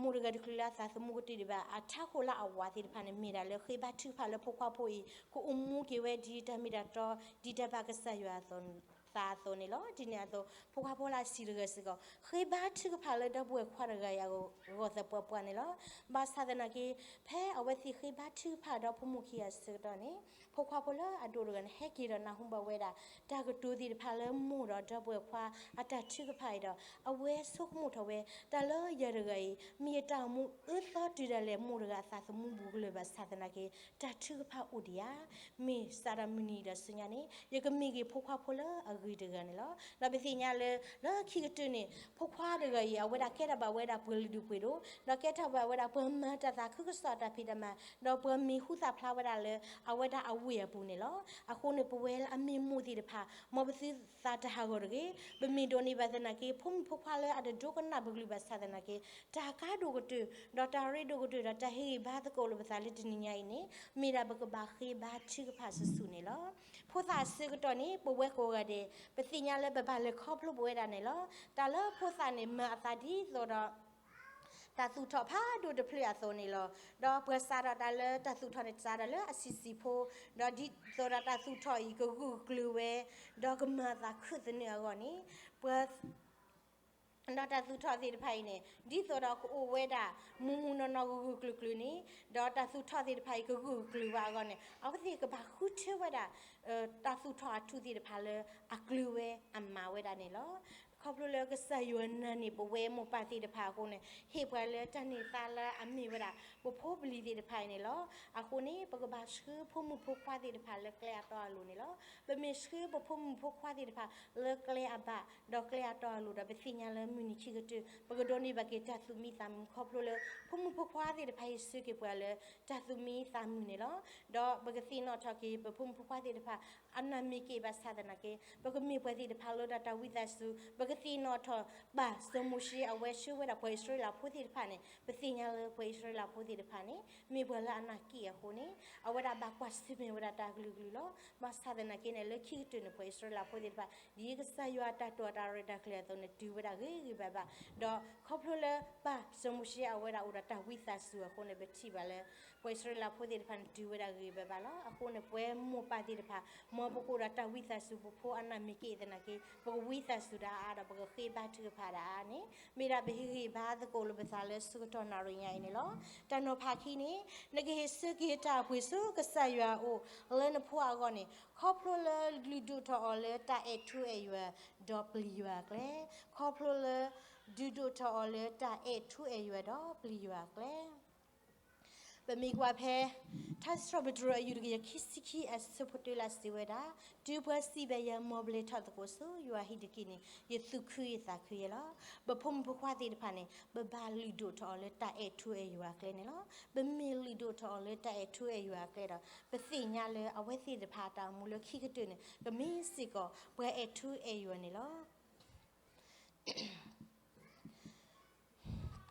မိၢ်တဂၤတချုးလၢအသးသမူကတၢၢ်ဒံးဘၣ် အထးခိၣ်လၢအဝၤသ့ၣ်တဖၣ်န့ၣ် မ့ၢ်ဒၣ်လၢဃ့ဘါထုကဖၣ်လၢဖိခွါဖိအံၤ ကအိၣ်မူက့ၤဝဲဒ်တၢ်မ့ၢ်တၢ်တီ ဒ်တၢ်ဘၣ်ကစၢ်ယွၤအသိး သးအသိးန့ၣ်လီၤ. ဒ်န့ၣ်အသိး ဖိခွါဖိလၢအဆံးတဂၤစ့ၢ်ကီး ဃ့ဘါထုကဖၣ်လၢဒီပုၢ်ဝဲၢ်ခွါတဂၤအံၤအဂီၢ်သပှၢ်ပှၢ်န့ၣ်လီၤ. ဘၣ်ဆၣ်သနာ်က့ ဖဲအဝဲသ့ၣ်ဃ့ဘါထုကဖၣ်ဒီးဖိမုၣ်ခံဂၤအဆၢကတီၢ်န့ၣ် ဖိခွါဖိလၢအဒိၣ်တဂၤန့ၣ် ဟဲက့ၤဒီးနၢ်ဟူဘၣ်ဝဲဒၣ် တၢ်ကတိၤသ့ၣ်တဖၣ်လၢမိၢ်ဒီးဒီပုၢ်ဝဲၢ်ခွါအတၢ်ထုကဖၣ်အံၤဒီး အဝဲဆိကမိၣ်ထီၣ်ဝဲ တၢ်လၢယၤတဂၤအံၤ မ့ၢ်ယတၢ်အိၣ်မူအၢသီတုၤဒၣ်လဲာ် မိၢ်တဂၤအသးသမူဘူးကလၢာ်ဘၣ်ဆၣ်သနာ်က့ တၢ်ထုကဖၣ်အိၣ်ဒံးဧါ. မ့ၢ်စးထီၣ်မုၢ်နံၤဒီးဆူညါန့ၣ် ယကမ့ၢ်က့ၤဖိခွါဖိလၢအဂ့ၤတဂၤန့ၣ်လီၤ. ဒီးပသ့ၣ်ညါလၢ လၢခံကတၢၢ်န့ၣ် ဖိခွါတဂၤအံၤ အဝဲဒၣ်ကဲထီၣ်ဘၣ်ဝဲဒၣ်ပှၤလုၢ်ဒိၣ်ပှ့ၤဒိၣ်, ဒီးကဲထီၣ်ဘၣ်ဝဲဒၣ်ပှၤမၤတၢ်သးခုကစီၣ်တၢ်ဖံးတၢ်မၤ, ဒီးပှၤမ့ၢ်ဟူသၣ်ဖျါဝဲဒၣ်လၢအဝဲဒၣ်အဝ့ၢ်အပူၤန့ၣ်လီၤ. အဃိန့ၣ် ပဝဲလၢအမ့ၢ်မိၢ်သ့ၣ်တဖၣ် မ်ပသုသးတဟးဂီၤတဂ့ၤ. ပမ့ၢ်ဒိးန့ၢ်ဘၣ်သနာ်က့ ဖိမုၣ်ဖိခွါလၢအတဒိကနၣ်ပကလုၢ်ဘၣ်ဆၣ်သနာ်က့ တၢ်ကါဒိၣ်ကတၢၢ် ဒီးတၢ်ရ့ဒိၣ်ကတၢၢ် ဒီးတၢ်ဟ့ၣ်ဂံၢ်ဘါသကိးလိာ်ပသးလၢတနံၤညါအံၤန့ၣ် မ့ၢ်ဒၣ်ပကဘၣ်ဃ့ဘါထုကဖၣ်ဆူၣ်ဆူၣ်န့ၣ်လီၤ. ဖိသၣ်အဆၢကတီၢ်န့ၣ် ပဝဲကိးဂၤဒဲး ပသ့ၣ်ညါလၢပဘၣ်လဲၤခီဖျိပဝဲဒၣ်န့ၣ်လီၤ. တၢ်လၢဖိသၣ်န့ၣ် မၤအသးဒ်သိးဒီး တၢ်သူၣ်ထီၣ်ဖးဒိၣ်တဖျၢၣ်အသိးန့ၣ်လီၤ. ဒီးပှၤစးထီၣ်တၢ်လၢတၢ်သူၣ်ထီၣ်န့ၣ် စးထီၣ်လၢအဆံးဆံးဖိ, ဒီးဒ်သိးဒီးတၢ်သူၣ်ထီၣ်အံၤကဂၢၢ်ကကျၢၤဝဲ, ဒီးကမၤအသးခုၣ်သနၢၣ်အဂီၢ်န့ၣ် ပှၤ ဒီးတၢ်သူၣ်ထီၣ်သ့ၣ်တဖၣ်အံၤန့ၣ် ဒ်သိးဒီးကအိၣ်ဝဲဒၣ် မုၢ်မုၢ်နီၢ်နီၢ်ဂၢၢ်ဂၢၢ်ကျၢၤကျၢၤန့ၣ်, ဒီးတၢ်သူၣ်ထီၣ်သ့ၣ်တဖၣ်အံၤကဂၢၢ်ကကျၢၤဝဲအဂီၢ်န့ၣ် အဝဲသ့ၣ်ကဘၣ်ဃုထၢဝဲဒၣ် တၢ်သူၣ်ထီၣ်အထူၣ်သ့ၣ်တဖၣ်လၢအကျၢၤဝဲအမၤဝဲဒၣ်န့ၣ်လီၤ. ခီဖျိလၢကစၢ်ယွၤနာ်န့ၢ်ပဝဲမိၢ်ပၢ်သ့ၣ်တဖၣ်အဃိန့ၣ် ဟ့ၣ်ပှၤလၢတၢ်န့ၢ်သါလၢအမ့ၢ်ဝဲဒၣ် ပဖိပလံၤသ့ၣ်တဖၣ်အံၤန့ၣ်လီၤ. အဃိန့ၣ် ပကဘၣ်ဆှၢဖိမုၣ်ဖိခွါသ့ၣ်တဖၣ်လၢကျဲအတီအလိၤန့ၣ်လီၤ. ပမ့ၢ်ဆှၢပဖိမုၣ်ဖိခွါသ့ၣ်တဖၣ်လၢကျဲအဘၣ် ဒီးကျဲအတီအလိၤဒီး ပသ့ၣ်ညါလၢမုၢ်နံၤခံကတၢၢ် ပကဒိးန့ၢ်ဘၣ်က့ၤတၢ်သူၣ်မံသးမုာ်ခီဖျိလၢ ဖိမုၣ်ဖိခွါသ့ၣ်တဖၣ်အံၤဆှၢက့ၤပှၤလၢ တၢ်သူၣ်မံသးမုာ်န့ၣ်လီၤ. ဒီးပကသ့ၣ်နီၣ်ထီၣ်က့ၤ ပဖိမုၣ်ဖိခွါသ့ၣ်တဖၣ် အနၢ်မ့ၢ်က့ၤဘၣ်ဆၣ်သနာ်က့ ပကမ့ၢ်ပှၤသ့ၣ်တဖၣ်လၢဒၣ်တၢ်ဝံသးစူၤ, ပကသ့ၣ်နီၣ်ထီၣ်ဘၣ်စီၤမိၤၡ့အဝဲဆှၢဝဲဒၣ်ပှၤအံၣ်စရ့လးဖိသ့ၣ်တဖၣ်န့ၣ် ပသ့ၣ်ညါလၢပှၤအံၣ်စရ့လးဖိသ့ၣ်တဖၣ်န့ၣ် မ့ၢ်ပှၤလၢအနၢ်က့ၣ်အဃိန့ၣ် အဝဲဒၣ်ဘၣ်ကွၢ်ဆၢၣ်မဲာ်ဝဲဒၣ်တၢ်ကလုာ်ကလုာ်လီၤ. ဘၣ်ဆၣ်သနာ်က့န့ၣ် လၢခံကတၢၢ်န့ၣ် ပှၤအံၣ်စရ့လးဖိသ့ၣ်တဖၣ် ဒ်ကစၢ်ယွၤအတၢ်တိာ်အတၢ်ရဲၣ်တၢ်ကျဲၤအသိးန့ၣ် တုၤဝဲဒၣ်ဂ့ၤဂ့ၤဘၣ်ဘၣ်, ဒီးခီဖျိလၢပၢ်စီၤမိၤၡ့အဝဲဒၣ်အိၣ်ဒီးတၢ်ဝံသးစူၤအဃိန့ၣ် ပထံၣ်ဘၣ်လၢ ပှၤအံၣ်စရ့လးဖိသ့ၣ်တဖၣ်န့ၣ် တုၤဝဲဒၣ်ဂ့ၤဘၣ်ဘၣ်လီၤ. အဃိန့ၣ် ပဝဲမိၢ်ပၢ်သ့ၣ်တဖၣ် မ်ပကအိၣ်ဒီးတၢ်ဝံသးစူၤ ပဖိအနၢ်မ့ၢ်က့ၤသနာ်က့ ပကဝံသးစူၤဒၣ်အါဒီး ပကဃ့ဘါထုကဖၣ်ဒၣ်အါန့ၣ် မ့ၢ်ဒၣ်ပဟ့ၣ်ဂံၢ်ဘါသကိးလိာ်ပသးလၢဆၢကတီၢ်နၣ်ရံၣ်ညါအံၤန့ၣ်လီၤ. တၢ်နီၤဖးခံန့ၣ် နကဟ့ၣ်ဆၢက့ၤတၢ်အပှ့ၤဆူကစၢ်ယွၤအအိၣ် လၢနဖိအဂီၢ်န့ၣ် ခီဖျိလၢလုၢ်ဒိၣ်ထီၣ်အီၤလၢတၢ်အဲၣ်ထူအဲၣ်ယွၤ ဒီးပျံၤယွၤအကျဲ, ခီဖျိလၢ ဒုးဒိၣ်ထီၣ်အီၤလၢတၢ်အဲၣ်ထူအဲၣ်ယွၤဒီးပျံၤယွၤအကျဲ ပမ့ၢ်ကွၢ်ဖဲ ထါစံးထီၣ်ပတြၢၤအယူၢ်တကယၤခံဆံခံအဆၢဖိတၢလၢစံးဝဲဒၣ်, တုၤပှၤစံးဘၣ်ယၤ မ်ဘျဲၣ်ထီၣ်သကိးဆူယွၤဟံၣ်တက့ၢ်န့ၣ် ယသူၣ်ခုယသးခုယဲလီၤ. ပဖိမုၣ်ဖိခွါသ့ၣ်တဖၣ်န့ၣ် ပဘၣ်လုၢ်ဒိၣ်ထီၣ်အီၤလၢတၢ်အဲၣ်ထူအဲၣ်ယွၤအကျဲန့ၣ်လီၤ. ပမ့ၢ်လုၢ်ဒိၣ်ထီၣ်အီၤလၢတၢ်အဲၣ်ထူအဲၣ်ယွၤအကျဲဒီး ပသ့ၣ်ညါလၢအဝဲသ့ၣ်တဖၣ်အတၢ်အိၣ်မူလၢခံကတၢၢ်န့ၣ် ကမ့ၢ်စ့ၢ်ကီးပှၤအဲၣ်ထူအဲၣ်ယွၤန့ၣ်လီၤ.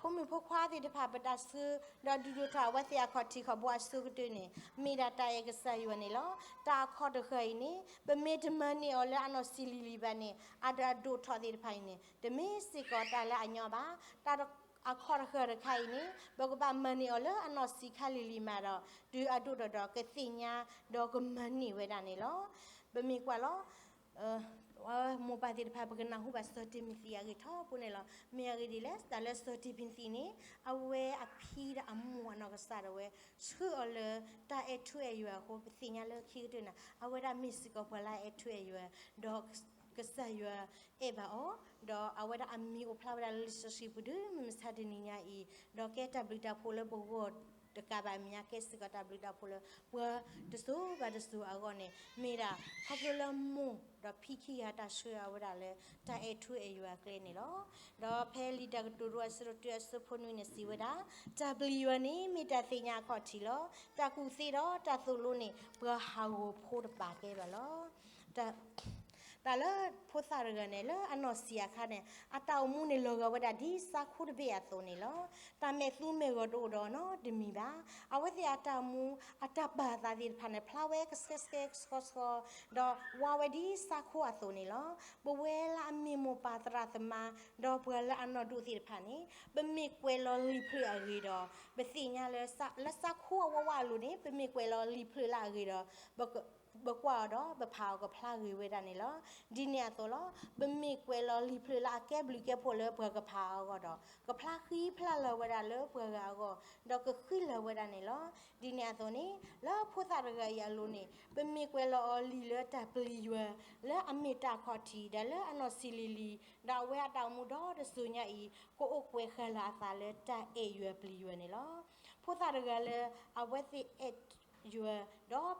ဖိမုၣ်ဖိခွါသ့ၣ်တဖၣ် ပတၢ်ဆှၢ ဒီးဒုးဒိၣ်ထီၣ်အဝဲသ့ၣ်အခီၣ်ထံးခီၣ်ဘိအဆိကတၢၢ်န့ၣ် မ့ၢ်ဒၣ်တၢ်အဲၣ်ကစၢ်ယွၤန့ၣ်လီၤ. တၢ်အခီၣ်တဃၢၤအံၤန့ၣ် ပမ့ၢ်တမၤန့ၢ်အီၤလၢအနီၢ်ဆံးလံၤလံၤဘၣ်န့ၣ် အတၢ်ဒိၣ်ထီၣ်သ့ၣ်တဖၣ်အံၤန့ၣ် တမ့ၢ်စ့ၢ်ကီးတၢ်လၢအညီဘၣ်. တၢ်အခီၣ်တဃၢၤတခါအံၤန့ၣ် ပကဘၣ်မၤန့ၢ်အီၤလၢအနီၢ်ဆံးခါလံၤလံၤမးဒီး တုၤအဒိၣ်ထီၣ်ဒီးကသ့ၣ်ညါ ဒီးကမၤန့ၢ်ဝဲဒၣ်န့ၣ်လီၤ. ပမ့ၢ်ကွၢ်လီၤ မိၢ်ပၢ်သ့ၣ်တဖၣ် ပကနၢ်ဟူဘၣ်စီၤတံၤမသံးအဂ့ၢ်ထီဘိန့ၣ်လီၤ. မ့ၢ်အဂ့ၢ်ဒ်လဲၣ်, တၢ်လၢစီၤတံၤမသံးန့ၣ် အဝဲအဖံဒီးအမိၢ်အနီၢ်ကစၢ်ဒၣ်ဝဲ ဆှၢအီၤလၢတၢ်အဲၣ်ထူအဲၣ်ယွၤအဃိ ပသ့ၣ်ညါလၢခံကတၢၢ်န့ၣ် အဝဲဒၣ်မ့ၢ်စ့ၢ်ကီးပှၤလၢအအဲၣ်ထူအဲၣ်ယွၤ ဒီးကစၢ်ယွၤအဲၣ်ဘၣ်အီၤ, ဒီးအဝဲဒၣ်အမံၤအိၣ်ဖျါဝဲဒၣ်လၢလံာ်စီဆှံပူၤဒုးမုၢ်မဆါတနံၤညါအံၤ, ဒီးကဲတၢ်ဘျုးတၢ်ဖှိၣ်လၢပဂီၢ် တကးဘၣ်မဲာ်ညါကဲစ့ၢ်ကီးတၢ်ဘျုးတၢ်ဖှိၣ်လၢ ပှၤတစိၤဘၣ်တစိၤအဂီၢ်န့ၣ် မ့ၢ်ဒၣ်ခီဖျိလၢမိၢ်ဒီးဖံခံဂၤတၢ်ဆှၢအဝဲဒၣ်လၢ တၢ်အဲၣ်ထူအဲၣ်ယွၤအကျဲန့ၣ်လီၤ. ဒီးဖဲလံာ်တၢ်ကတိၤဒိအဆၢဒိၣ်တၢအဆၢဖိနွံန့ၣ်စံးဝဲဒၣ်, တၢ်ပျံၤယွၤန့ၣ် မ့ၢ်တၢ်သ့ၣ်ညါအခီၣ်ထံးလီၤ. တၢ်ကူၣ်သ့ဒီးတၢ်သိၣ်လိန့ၣ် ပှၤဟးဂီၤဖိတပာ်ကဲဘၣ်လီၤ. တၢ်လၢဖိသၣ်တဂၤန့ၣ် လၢအနီၢ်ဆံးအခါန့ၣ် အတၢ်အိၣ်မူန့ၣ်လီၤဂာ်ဝဲဒၣ်ဒ်ဆါခိတဘ့ၣ်အသိးန့ၣ်လီၤ. တၢ်မဲာ်သူမဲာ်ဂီၤတအိၣ်ဒီးနီတမံၤဘၣ်. အဝဲသ့ၣ်အတၢ်အိၣ်မူ အတၢ်ပာ်သးသ့ၣ်တဖၣ်န့ၣ် ဖျါဝဲကဆှဲဆှဲကဆှီဆှီ ဒီးဝါဝဲဒ်ဆါခိအသိးန့ၣ်လီၤ. ပဝဲလၢအမ့ၢ်မိၢ်ပၢ်သရၣ်သမါ ဒီးပှၤလၢအနီၢ်ဒိၣ်သ့ၣ်တဖၣ်န့ၣ် ပမ့ၢ်ကွဲးလီၤလံာ်ဖျၢၣ်အဂ့ၢ်ဒီး ပသ့ၣ်ညါလၢ လၢဆါခိအဝါဝါအလိၤန့ၣ် ပမ့ၢ်ကွဲးလီၤလံာ်ဖျၢၣ်လၢအဂ့ၢ်ဒီး ပကွၢ်အီၤဒီး ပဖးအီၤကဖျါဂ့ၤဝဲဒၣ်န့ၣ်လီၤ. ဒ်န့ၣ်အသိးလီၤ. ပမ့ၢ်ကွဲးလီၤလံာ်ဖျၢၣ်လၢအကဲဘျုးကဲဖှိၣ်လၢပှၤကဖးအဂီၢ်ဒီး ကဖျါဃံဖျါလၤဝဲဒၣ်လၢပှၤဂၤအဂီၢ် ဒီးကဃံလၤဝဲဒၣ်န့ၣ်လီၤ. ဒ်န့ၣ်အသိးန့ၣ် လၢဖိသၣ်တဂၤအံၤအလိၤန့ၣ် ပမ့ၢ်ကွဲးလီၤအီၤလံာ်လၢတၢ်ပျံၤယွၤ လၢအမ့ၢ်တၢ်ခီၣ်ထံး ဒီးလၢအနီၢ်ဆံးလံၤလံၤ ဒီးအဝဲအတၢ်အိၣ်မူဒီတစိၤညါအံၤ ကအိၣ်ကွဲးဃာ်လၢအသးလၢတၢ်အဲၣ်ယွၤပျံၤယွၤန့ၣ်လီၤ. ဖိသၣ်တဂၤလၢ အဝဲသ့ၣ်အဲၣ်ယွၤ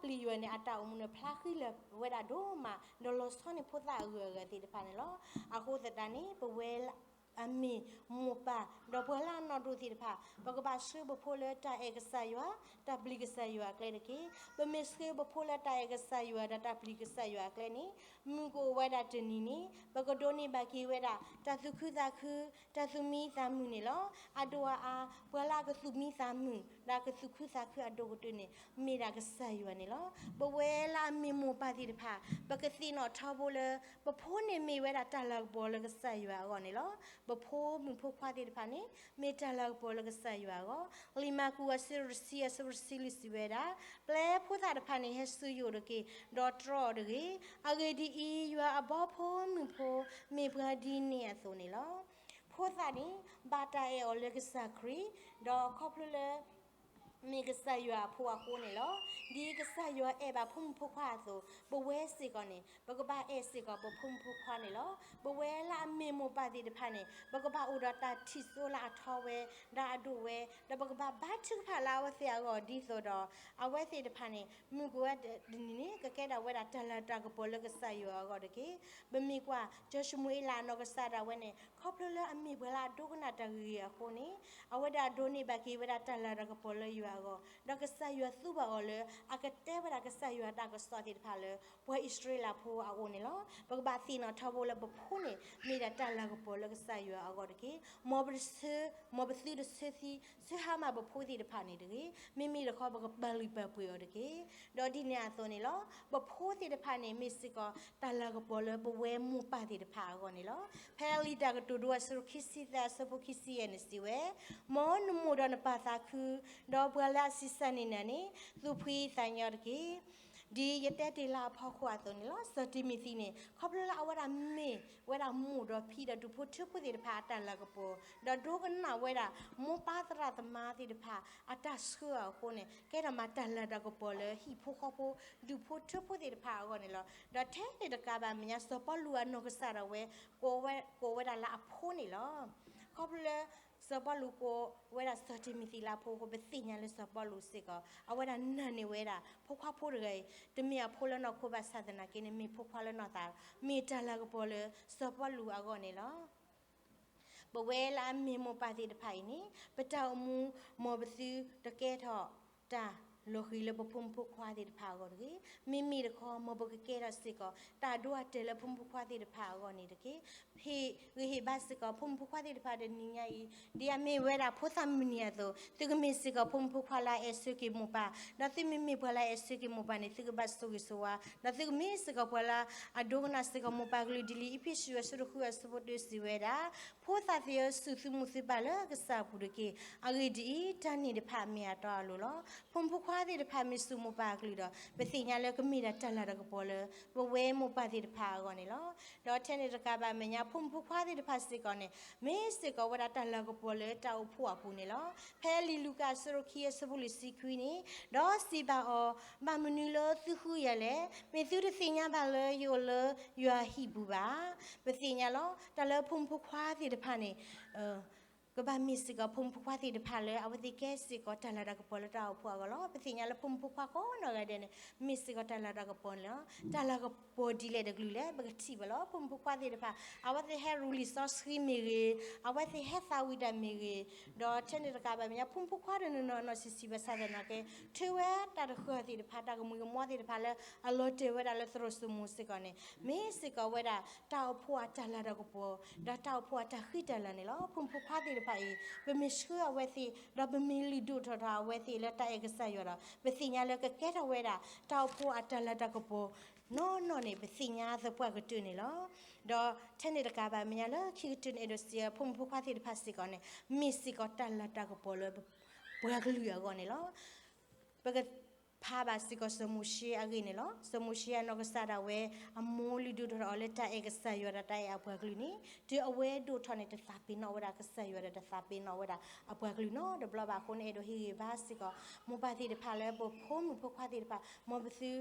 ဒီးပျံၤယွၤန့ၣ် အတၢ်အိၣ်မူန့ၣ် ဖျါဃံလၤဝဲဒၣ်ဒိၣ်မး ဒီးလီၤဆီန့ၢ်ဖိသၣ်အဂုၤအဂၤသ့ၣ်တဖၣ်န့ၣ်လီၤ. အဃိသတးန့ၣ် ပဝဲလၢအမ့ၢ်မိၢ်ပၢ် ဒီးပှၤလၢအနီၢ်ဒိၣ်သ့ၣ်တဖၣ် ပကဘၣ်ဆှၢပဖိလၢတၢ်အဲၣ်ကစၢ်ယွၤ တၢ်ပျံၤကစၢ်ယွၤအကျဲတက့ၢ်. ပမ့ၢ်ဆှၢပဖိလၢတၢ်အဲၣ်ကစၢ်ယွၤဒီးတၢ်ပျံၤကစၢ်ယွၤအကျဲန့ၣ် မုၢ်ကအိၣ်ဝဲဒၣ်တနံၤန့ၣ် ပကဒိးန့ၢ်ဘၣ်က့ၤဝဲဒၣ် တၢ်သူၣ်ခုသးခု တၢ်သူၣ်မံသးမုာ်န့ၣ်လီၤ. အဒိၣ်အအါ ပှၤလၢအကသူၣ်မံသးမုာ် ဒီးကသူၣ်ခုသးခုအဒိၣ်ကတၢၢ်န့ၣ် မ့ၢ်ဒၣ်ကစၢ်ယွၤန့ၣ်လီၤ. ပဝဲလၢအမ့ၢ်မိၢ်ပၢ်သ့ၣ်တဖၣ် ပကသ့ၣ်နီၣ်ထီဘိလၢ ပဖိန့ၣ်မ့ၢ်ဝဲဒၣ်တၢ်လၤကပီၤလၢကစၢ်ယွၤအဂီၢ်န့ၣ်လီၤ. ပဖိမုၣ်ဖိခွါသ့ၣ်တဖၣ်န့ၣ် မ့ၢ်တၢ်လၤကပီၤလၢကစၢ်ယွၤအဂီၢ်. လံာ်မၢ်ကူးအဆၢဒိၣ်တဆံအဆၢဖိတဆံလွံၢ်စံးဝဲဒၣ်, ပျဲဖိသၣ်တဖၣ်န့ၣ် ဟဲဆူယအိၣ်တက့ၢ်, ဒီးတြီအီၤတဂ့ၤ. အဂ့ၢ်ဒ်အံၤ, ယွၤအဘီဖိမုၢ်ဖိ မ့ၢ်ပှၤဒ်န့ၣ်အသိးန့ၣ်လီၤ. ဖိသၣ်န့ၣ် ဘၣ်တၢ်အဲၣ်အီၤလၢကစၢ်ခရံာ်, ဒီးခီဖျိလၢ မ့ၢ်ကစၢ်ယွၤအဖိအဃိန့ၣ်လီၤ. ဒ်ကစၢ်ယွၤအဲၣ်ဘၣ်ဖိမုၣ်ဖိခွါအသိး, ပဝဲစ့ၢ်ကီးန့ၣ် ပကဘၣ်အဲၣ်စ့ၢ်ကီးပဖိမုၣ်ဖိခွါန့ၣ်လီၤ. ပဝဲလၢအမ့ၢ်မိၢ်ပၢ်သ့ၣ်တဖၣ်န့ၣ် ပကဘၣ်အိၣ်ဒီးတၢ်ထံၣ်စိလၢအထီဝဲ ဒီးအဒိၣ်ဝဲ, ဒီးပကဘၣ်ဘါထုကဖၣ်လၢအဝဲသ့ၣ်အဂီၢ်ဒ်သိးဒီး အဝဲသ့ၣ်တဖၣ်န့ၣ် မုၢ်ကဝဲတနံၤန့ၣ် ကကဲထီၣ်ဝဲဒၣ်တၢ်လၤတၢ်ကပီၤလၢကစၢ်ယွၤအဂီၢ်တက့ၢ်. ပမ့ၢ်ကွၢ် စီၤၡမူၤအ့လးအနီၢ်ကစၢ်ဒၣ်ဝဲန့ၣ် ခီဖျိလၢအမ့ၢ်ပှၤလၢအဒိကနၣ်တၢ်ဂ့ၢ်အဃိန့ၣ် အဝဲဒၣ်ဒိးန့ၢ်ဘၣ်က့ၤဝဲဒၣ်တၢ်လၤတၢ်ကပီၤလၢယွၤအဂီၢ်, ဒီးကစၢ်ယွၤသူဘၣ်အီၤလၢ အကတဲဝဲဒၣ်ကစၢ်ယွၤတၢ်ကစီၣ်သ့ၣ်တဖၣ်လၢ ပှၤအံၣ်စရ့လးဖိအအိၣ်န့ၣ်လီၤ. ပကဘၣ်သ့ၣ်နီၣ်ထီဘိလၢပဖိန့ၣ် မ့ၢ်ဒၣ်တၢ်လၤကပီၤလၢကစၢ်ယွၤအဂီၢ်တက့ၢ်. မ်ပတဆၢ, မ်ပသုတဆၢသံ, ဆၢဟါမၢ်ပဖိသ့ၣ်တဖၣ်န့ၣ်တဂ့ၤ. မ့မ့ၢ်တခီ ပကပာ်လုၢ်ပာ်ပှ့ၤအီၤတက့ၢ်. ဒီးဒ်န့ၣ်အသိးန့ၣ်လီၤ. ပဖိသ့ၣ်တဖၣ်န့ၣ် မ့ၢ်စ့ၢ်ကီးတၢ်လၤကပီၤလၢပဝဲမိၢ်ပၢ်သ့ၣ်တဖၣ်အဂီၢ်န့ၣ်လီၤ. ဖဲလံာ်တၢ်ကတိၤဒိအဆၢဒိၣ်ခံဆံသၢအဆၢဖိခံဆံယဲၢ်န့ၣ်စံးဝဲ, မ်နမိၢ်ဒီးနပၢ်သးခု, ဒီးပှၤလၢအဆံးစၢ်န့ၢ်နၤန့ၣ် သူၣ်ဖှံသးညီတက့ၢ်. ဒ်ယတဲတ့ၢ်လၢအဖီခိၣ်အသိးန့ၣ်လီၤ. စီၤတံၤမသံန့ၣ် ခီဖျိလၢအဝဲဒၣ်မ့ၢ်ဝဲဒၣ်မိၢ်ဒီးဖံဒီးဒူၣ်ဖိထၢဖိသ့ၣ်တဖၣ်အတၢ်လၤကပီၤ, ဒီးဒိကနၣ်ဝဲဒၣ် မိၢ်ပၢ်သရၣ်သမါသ့ၣ်တဖၣ် အတၢ်ဆှၢအီၤအဃိန့ၣ် ကဲထီၣ်မးတၢ်လၤတၢ်ကပီၤလၢဟံၣ်ဖိဃီဖိ ဒူၣ်ဖိထၢဖိသ့ၣ်တဖၣ်အဂီၢ်န့ၣ်လီၤ. ဒီးထဲန့ၣ်တကးဘၣ်မဲာ်ညါ စီၤပီလူးအနီၢ်ကစၢ်ဒၣ်ဝဲ ကိးဝဲ, ကိးဝဲဒၣ်လၢအဖိန့ၣ်လီၤ. ခီဖျိလၢ စီၤပီလူးကိးဝဲဒၣ်စီၤတံၤမသံလၢအဖိအဃိ ပသ့ၣ်ညါလၢစီၤပီလူးစ့ၢ်ကီး အဝဲဒၣ်နာ်န့ၢ်ဝဲဒၣ် ဖိခွါဖိတဂၤအံၤ တမ့ၢ်အဖိလၢနီၢ်ခိဘၣ်ဆၣ်သနာ်က့န့ၣ် မ့ၢ်ဖိခွါလၢနီၢ်သး, မ့ၢ်တၢ်လၤကပီၤလၢစီၤပီလူးအဂီၢ်န့ၣ်လီၤ. ပဝဲလၢအမ့ၢ်မိၢ်ပၢ်သ့ၣ်တဖၣ်အံၤန့ၣ် ပတၢ်အိၣ်မူ မ်ပသုတကဲထီၣ်တၢ်လီၤဃံၤလၢပဖိမုၣ်ဖိခွါသ့ၣ်တဖၣ်အဂီၢ်တဂ့ၤ. မ့မ့ၢ်တခီ မ်ပကကဲထီၣ်စ့ၢ်ကီး တၢ်ဒိအတဲာ်လၢဖိမုၣ်ဖိခွါသ့ၣ်တဖၣ်အဂီၢ်န့ၣ်တက့ၢ်. ဟ့ၣ်ဂံၢ်ဟ့ၣ်ဘါစ့ၢ်ကီး ဖိမုၣ်ဖိခွါသ့ၣ်တဖၣ်တနံၤညါအံၤ ဒ်အမ့ၢ်ဝဲဒၣ်ဖိသၣ်မုၢ်နံၤအသိး သုကမ့ၢ်စ့ၢ်ကီးဖိမုၣ်ဖိခွါလၢအအဲၣ်ဆၢက့ၤမိၢ်ပၢ်, ဒီးသုမ့မ့ၢ်ပှၤလၢအအဲၣ်ဆၢက့ၤမိၢ်ပၢ်န့ၣ် သုကဘၣ်ဆိၣ်ဂ့ၤဆိၣ်ဝါ, ဒီးသုကမ့ၢ်စ့ၢ်ကီးပှၤလၢအဒိကနၣ်စ့ၢ်ကီးမိၢ်ပၢ်ကလုၢ်ဒ်လံ အ့းဖ့းစူးအဆၢဒိၣ်ဃုအဆၢဖိတၢစံးဝဲဒၣ်, ဖိသၣ်သ့ၣ်ဧၢ, စူၢ်သုမူသုပၢ်လၢကစၢ်အပူၤတက့ၢ်. အဂ့ၢ်ဒ်အံၤ, တၢ်န့ၣ်တဖၣ်မ့ၢ်အတီအလိၤလီၤ. ဖိမုၣ်ဖိခွါသ့ၣ်တဖၣ်မ့ၢ်စူၢ်မိၢ်ပၢ်အကလုၢ်ဒီး ပသ့ၣ်ညါလၢကမ့ၢ်ဒၣ်တၢ်လၤတၢ်ကပီၤလၢ ပဝဲမိၢ်ပၢ်သ့ၣ်တဖၣ်အဂီၢ်န့ၣ်လီၤ. ဒီးထဲန့ၣ်တကးဘၣ်မဲာ်ညါ ဖိမုၣ်ဖိခွါသ့ၣ်တဖၣ်စ့ၢ်ကီးန့ၣ် မ့ၢ်စ့ၢ်ကီးဝဲဒၣ်တၢ်လၤကပီၤလၢတၢ်အိၣ်ဖှိၣ်အပူၤန့ၣ်လီၤ. ဖဲလံာ်လူၤကၣ်အဆၢဒိၣ်ခံအဆၢဖိလွံၢ်ဆံခွံန့ၣ်, ဒီးစံးဘၣ်အီၤ, ဘၣ်မနုၤလၢသုဃုယၤလဲၣ်. မ့ၢ်သုတသ့ၣ်ညါဘၣ်လၢယအိၣ်လၢယွၤဟံၣ်ပူၤဘၣ်. ပသ့ၣ်ညါလီၤ. တၢ်လၢဖိမုၣ်ဖိခွါသ့ၣ်တဖၣ်န့ၣ် ကဘၣ်မ့ၢ်စ့ၢ်ကီးဖိမုၣ်ဖိခွါသ့ၣ်တဖၣ်လၢ အဝဲသ့ၣ်ကဲစ့ၢ်ကီးတၢ်လၤတၢ်ကပီၤလၢတၢ်အိၣ်ဖှိၣ်အဂီၢ်လီၤ. ပသ့ၣ်ညါလၢဖိမုၣ်ဖိခွါကိးနီၢ်ဂၤဒဲးန့ၣ် မ့ၢ်စ့ၢ်ကီးတၢ်လၤတၢ်ကပီၤန့ၣ်လီၤ. တၢ်လၤကပီၤဒ်လဲၣ်တကလုာ်လဲၣ် ပကထံၣ်ဘၣ်လီၤ. ဖိမုၣ်ဖိခွါသ့ၣ်တဖၣ် အဝဲသ့ၣ်ဟဲရူလံာ်စီဆှံမ့ၢ်ဂ့ၤ, အဝဲသ့ၣ်ဟဲသးဝံၣ်တၢ်မ့ၢ်ဂ့ၤ, ဒီးထဲန့ၣ်တကးဘၣ်မဲာ်ညါ ဖိမုၣ်ဖိခွါတနီၤနီၤနီၤဆံးဆံးဘၣ်ဆၣ်သနာ်က့ ထုးဝဲတၢ်တဃၢၤသ့ၣ်တဖၣ် တၢ်ကမှံၤကမှီသ့ၣ်တဖၣ်လၢအလီၤတဲာ်ဝဲဒၣ်လၢသရိာ်စိမိၤစ့ၢ်ကီးန့ၣ် မ့ၢ်စ့ၢ်ကီးဝဲဒၣ် တၢ်အိၣ်ဖှိၣ်အတၢ်လၤတၢ်ကပီၤ ဒီးတၢ်အိၣ်ဖှိၣ်အတၢ်ဃံတၢ်လၤန့ၣ်လီၤ. ဖိမုၣ်ဖိခွါသ့ၣ်တဖၣ်အံၤ ပမ့ၢ်ဆှၢအဝဲသ့ၣ် ဒီးပမ့ၢ်လုၢ်ဒိၣ်ထီၣ်ထီၣ်အဝဲသ့ၣ်လၢတၢ်အဲၣ်ကစၢ်ယွၤဒီး ပသ့ၣ်ညါလၢကကဲထီၣ်ဝဲဒၣ် တၢ်အိၣ်ဖှိၣ်အတၢ်လၤတၢ်ကပီၤနီၢ်နီၢ်န့ၣ် ပသ့ၣ်ညါသပှၢ်ကတၢၢ်န့ၣ်လီၤ. ဒီးထဲန့ၣ်တကးဘၣ်မဲာ်ညါလၢခံကတၢၢ်န့ၣ် အဲၣ်ဒိးစံး ဖိမုၣ်ဖိခွါသ့ၣ်တဖၣ်စ့ၢ်ကီးန့ၣ် မ့ၢ်စ့ၢ်ကီးတၢ်လၤတၢ်ကပီၤလၢပှၤကလုာ်အဂီၢ်န့ၣ်လီၤ. ပကဖးဘၣ်စ့ၢ်ကီးစီၤမိၤၡ့အဂ့ၢ်န့ၣ်လီၤ. စီၤမိၤၡ့အနီၢ်ကစၢ်ဒၣ်ဝဲ အမိၢ်လုၢ်ဒိၣ်ထီၣ်ထီၣ်အီၤလၢတၢ်အဲၣ်ကစၢ်ယွၤဒီးတၢ်အဲၣ်အပှၤကလုာ်န့ၣ် တုၤအဝဲဒိၣ်ထီၣ်န့ၣ် တသးပ့ၤနီၣ်ဝဲဒၣ်ကစၢ်ယွၤဒီးတသးပ့ၤနီၣ်ဝဲဒၣ်အပှၤကလုာ်နီတဘျီဘၣ်အဃိန့ၣ် အဲၣ်ဒိးဟ့ၣ်ဂံၢ်ဘါစ့ၢ်ကီး မိၢ်ပၢ်သ့ၣ်တဖၣ်လၢပဖိမုၣ်ဖိခွါသ့ၣ်တဖၣ် မ်ပသု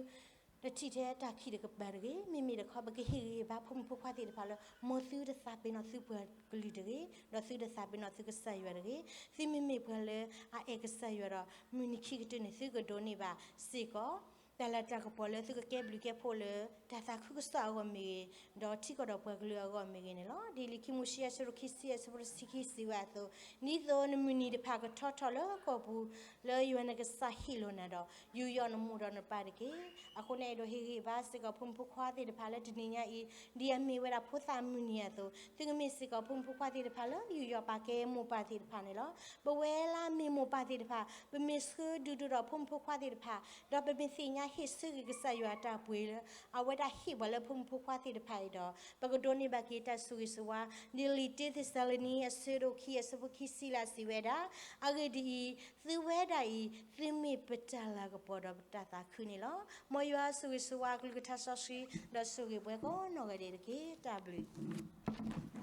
တထံၣ်ထဲတၢ်ခံးတကပၤတဂ့ၤ, မ့မ့ၢ်တခီ ပကဟ့ၣ်ဂံၢ်ဟ့ၣ်ဘါဖိမုၣ်ဖိခွါသ့ၣ်တဖၣ်လၢ မ်သုတသးပ့ၤနီၣ်သုပှၤကလုာ်တဂ့ၤ, ဒီးသုတသးပ့ၤနီၣ်သုကစၢ်ယွၤတဂ့ၤ. သုမ့မ့ၢ်ပှၤလၢအအဲၣ်ကစၢ်ယွၤဒီး မုၢ်နံၤခံကတၢၢ်န့ၣ် သုကဒိးန့ၢ်ဘၣ်စ့ၢ်ကီး တၢ်လၤတၢ်ကပီၤလၢသုကကဲဘျုးကဲဖှိၣ်လၢ တၢ်သးခုကစီၣ်အဂီၢ်မ့ၢ်ဂ့ၤ, ဒီးထံကီၢ်ဒီးပှၤကလုာ်အဂီၢ်မ့ၢ်ဂ့ၤန့ၣ်လီၤ. ဒ်လံာ်ခံမိၤၡ့အဆၢဒိၣ်ခံဆံ အဆၢဖိတဆံခံစံးဝဲအသိး, ဒ်သိးနမုၢ်နံၤတဖၣ်ကထီထီၣ်လၢကီၢ်ပူၤ လၢယွၤနကစၢ်ဟ့ၣ်လီၤနၤဒီး ယူးယီၣ်နမိၢ်ဒီးနပၢ်တက့ၢ်. အဃိန့ၣ် အဲၣ်ဒိးဟ့ၣ်ဂံၢ်ဘါစ့ၢ်ကီး ဖိမုၣ်ဖိခွါသ့ၣ်တဖၣ်လၢတနံၤညါအံၤ ဒ်အမ့ၢ်ဝဲဒၣ်ဖိသၣ်မုၢ်နံၤအသိး, သုကမ့ၢ်စ့ၢ်ကီးဖိမုၣ်ဖိခွါသ့ၣ်တဖၣ်လၢ ယူးယီၣ်ပာ်ကဲမိၢ်ပၢ်သ့ၣ်တဖၣ်န့ၣ်လီၤ. ပဝဲလၢမ့ၢ်မိၢ်ပၢ်သ့ၣ်တဖၣ် ပမ့ၢ်ဆှၢဒုးဒိၣ်ထီၣ်ဖိမုၣ်ဖိခွါသ့ၣ်တဖၣ်, ဒီးပမ့ၢ်သ့ၣ်ညါဟ့ၣ်ဆၢဂ့ၤကစၢ်ယွၤအတၢ်ပှ့ၤလၢ အဝဲဒၣ်ဟ့ၣ်ပှၤလၢဖိမုၣ်ဖိခွါသ့ၣ်တဖၣ်အံၤဒီး ပကဒိးန့ၢ်ဘၣ်က့ၤတၢ်ဆိၣ်ဂ့ၤဆိၣ်ဝါ, ဒ်လံာ်တၢသ့းစၤလနံ အဆၢဒိၣ်ခံ အဆၢဖိခံဆံလၢအစံးဝဲဒၣ်, အဂ့ၢ်ဒ်အံၤ, သုဝဲဒၣ်အံၤ သုမ့ၢ်ပတၢ်လၤကပီၤဒီးပတၢ်သးခုန့ၣ်လီၤ. မ်ယွၤဆိၣ်ဂ့ၤဆိၣ်ဝါအကလုၢ်ကထါစီဆှံ ဒီးဆိၣ်ဂ့ၤပှၤကိးနီၢ်ဂၤဒဲးတက့ၢ်. တၢ်ဘျုး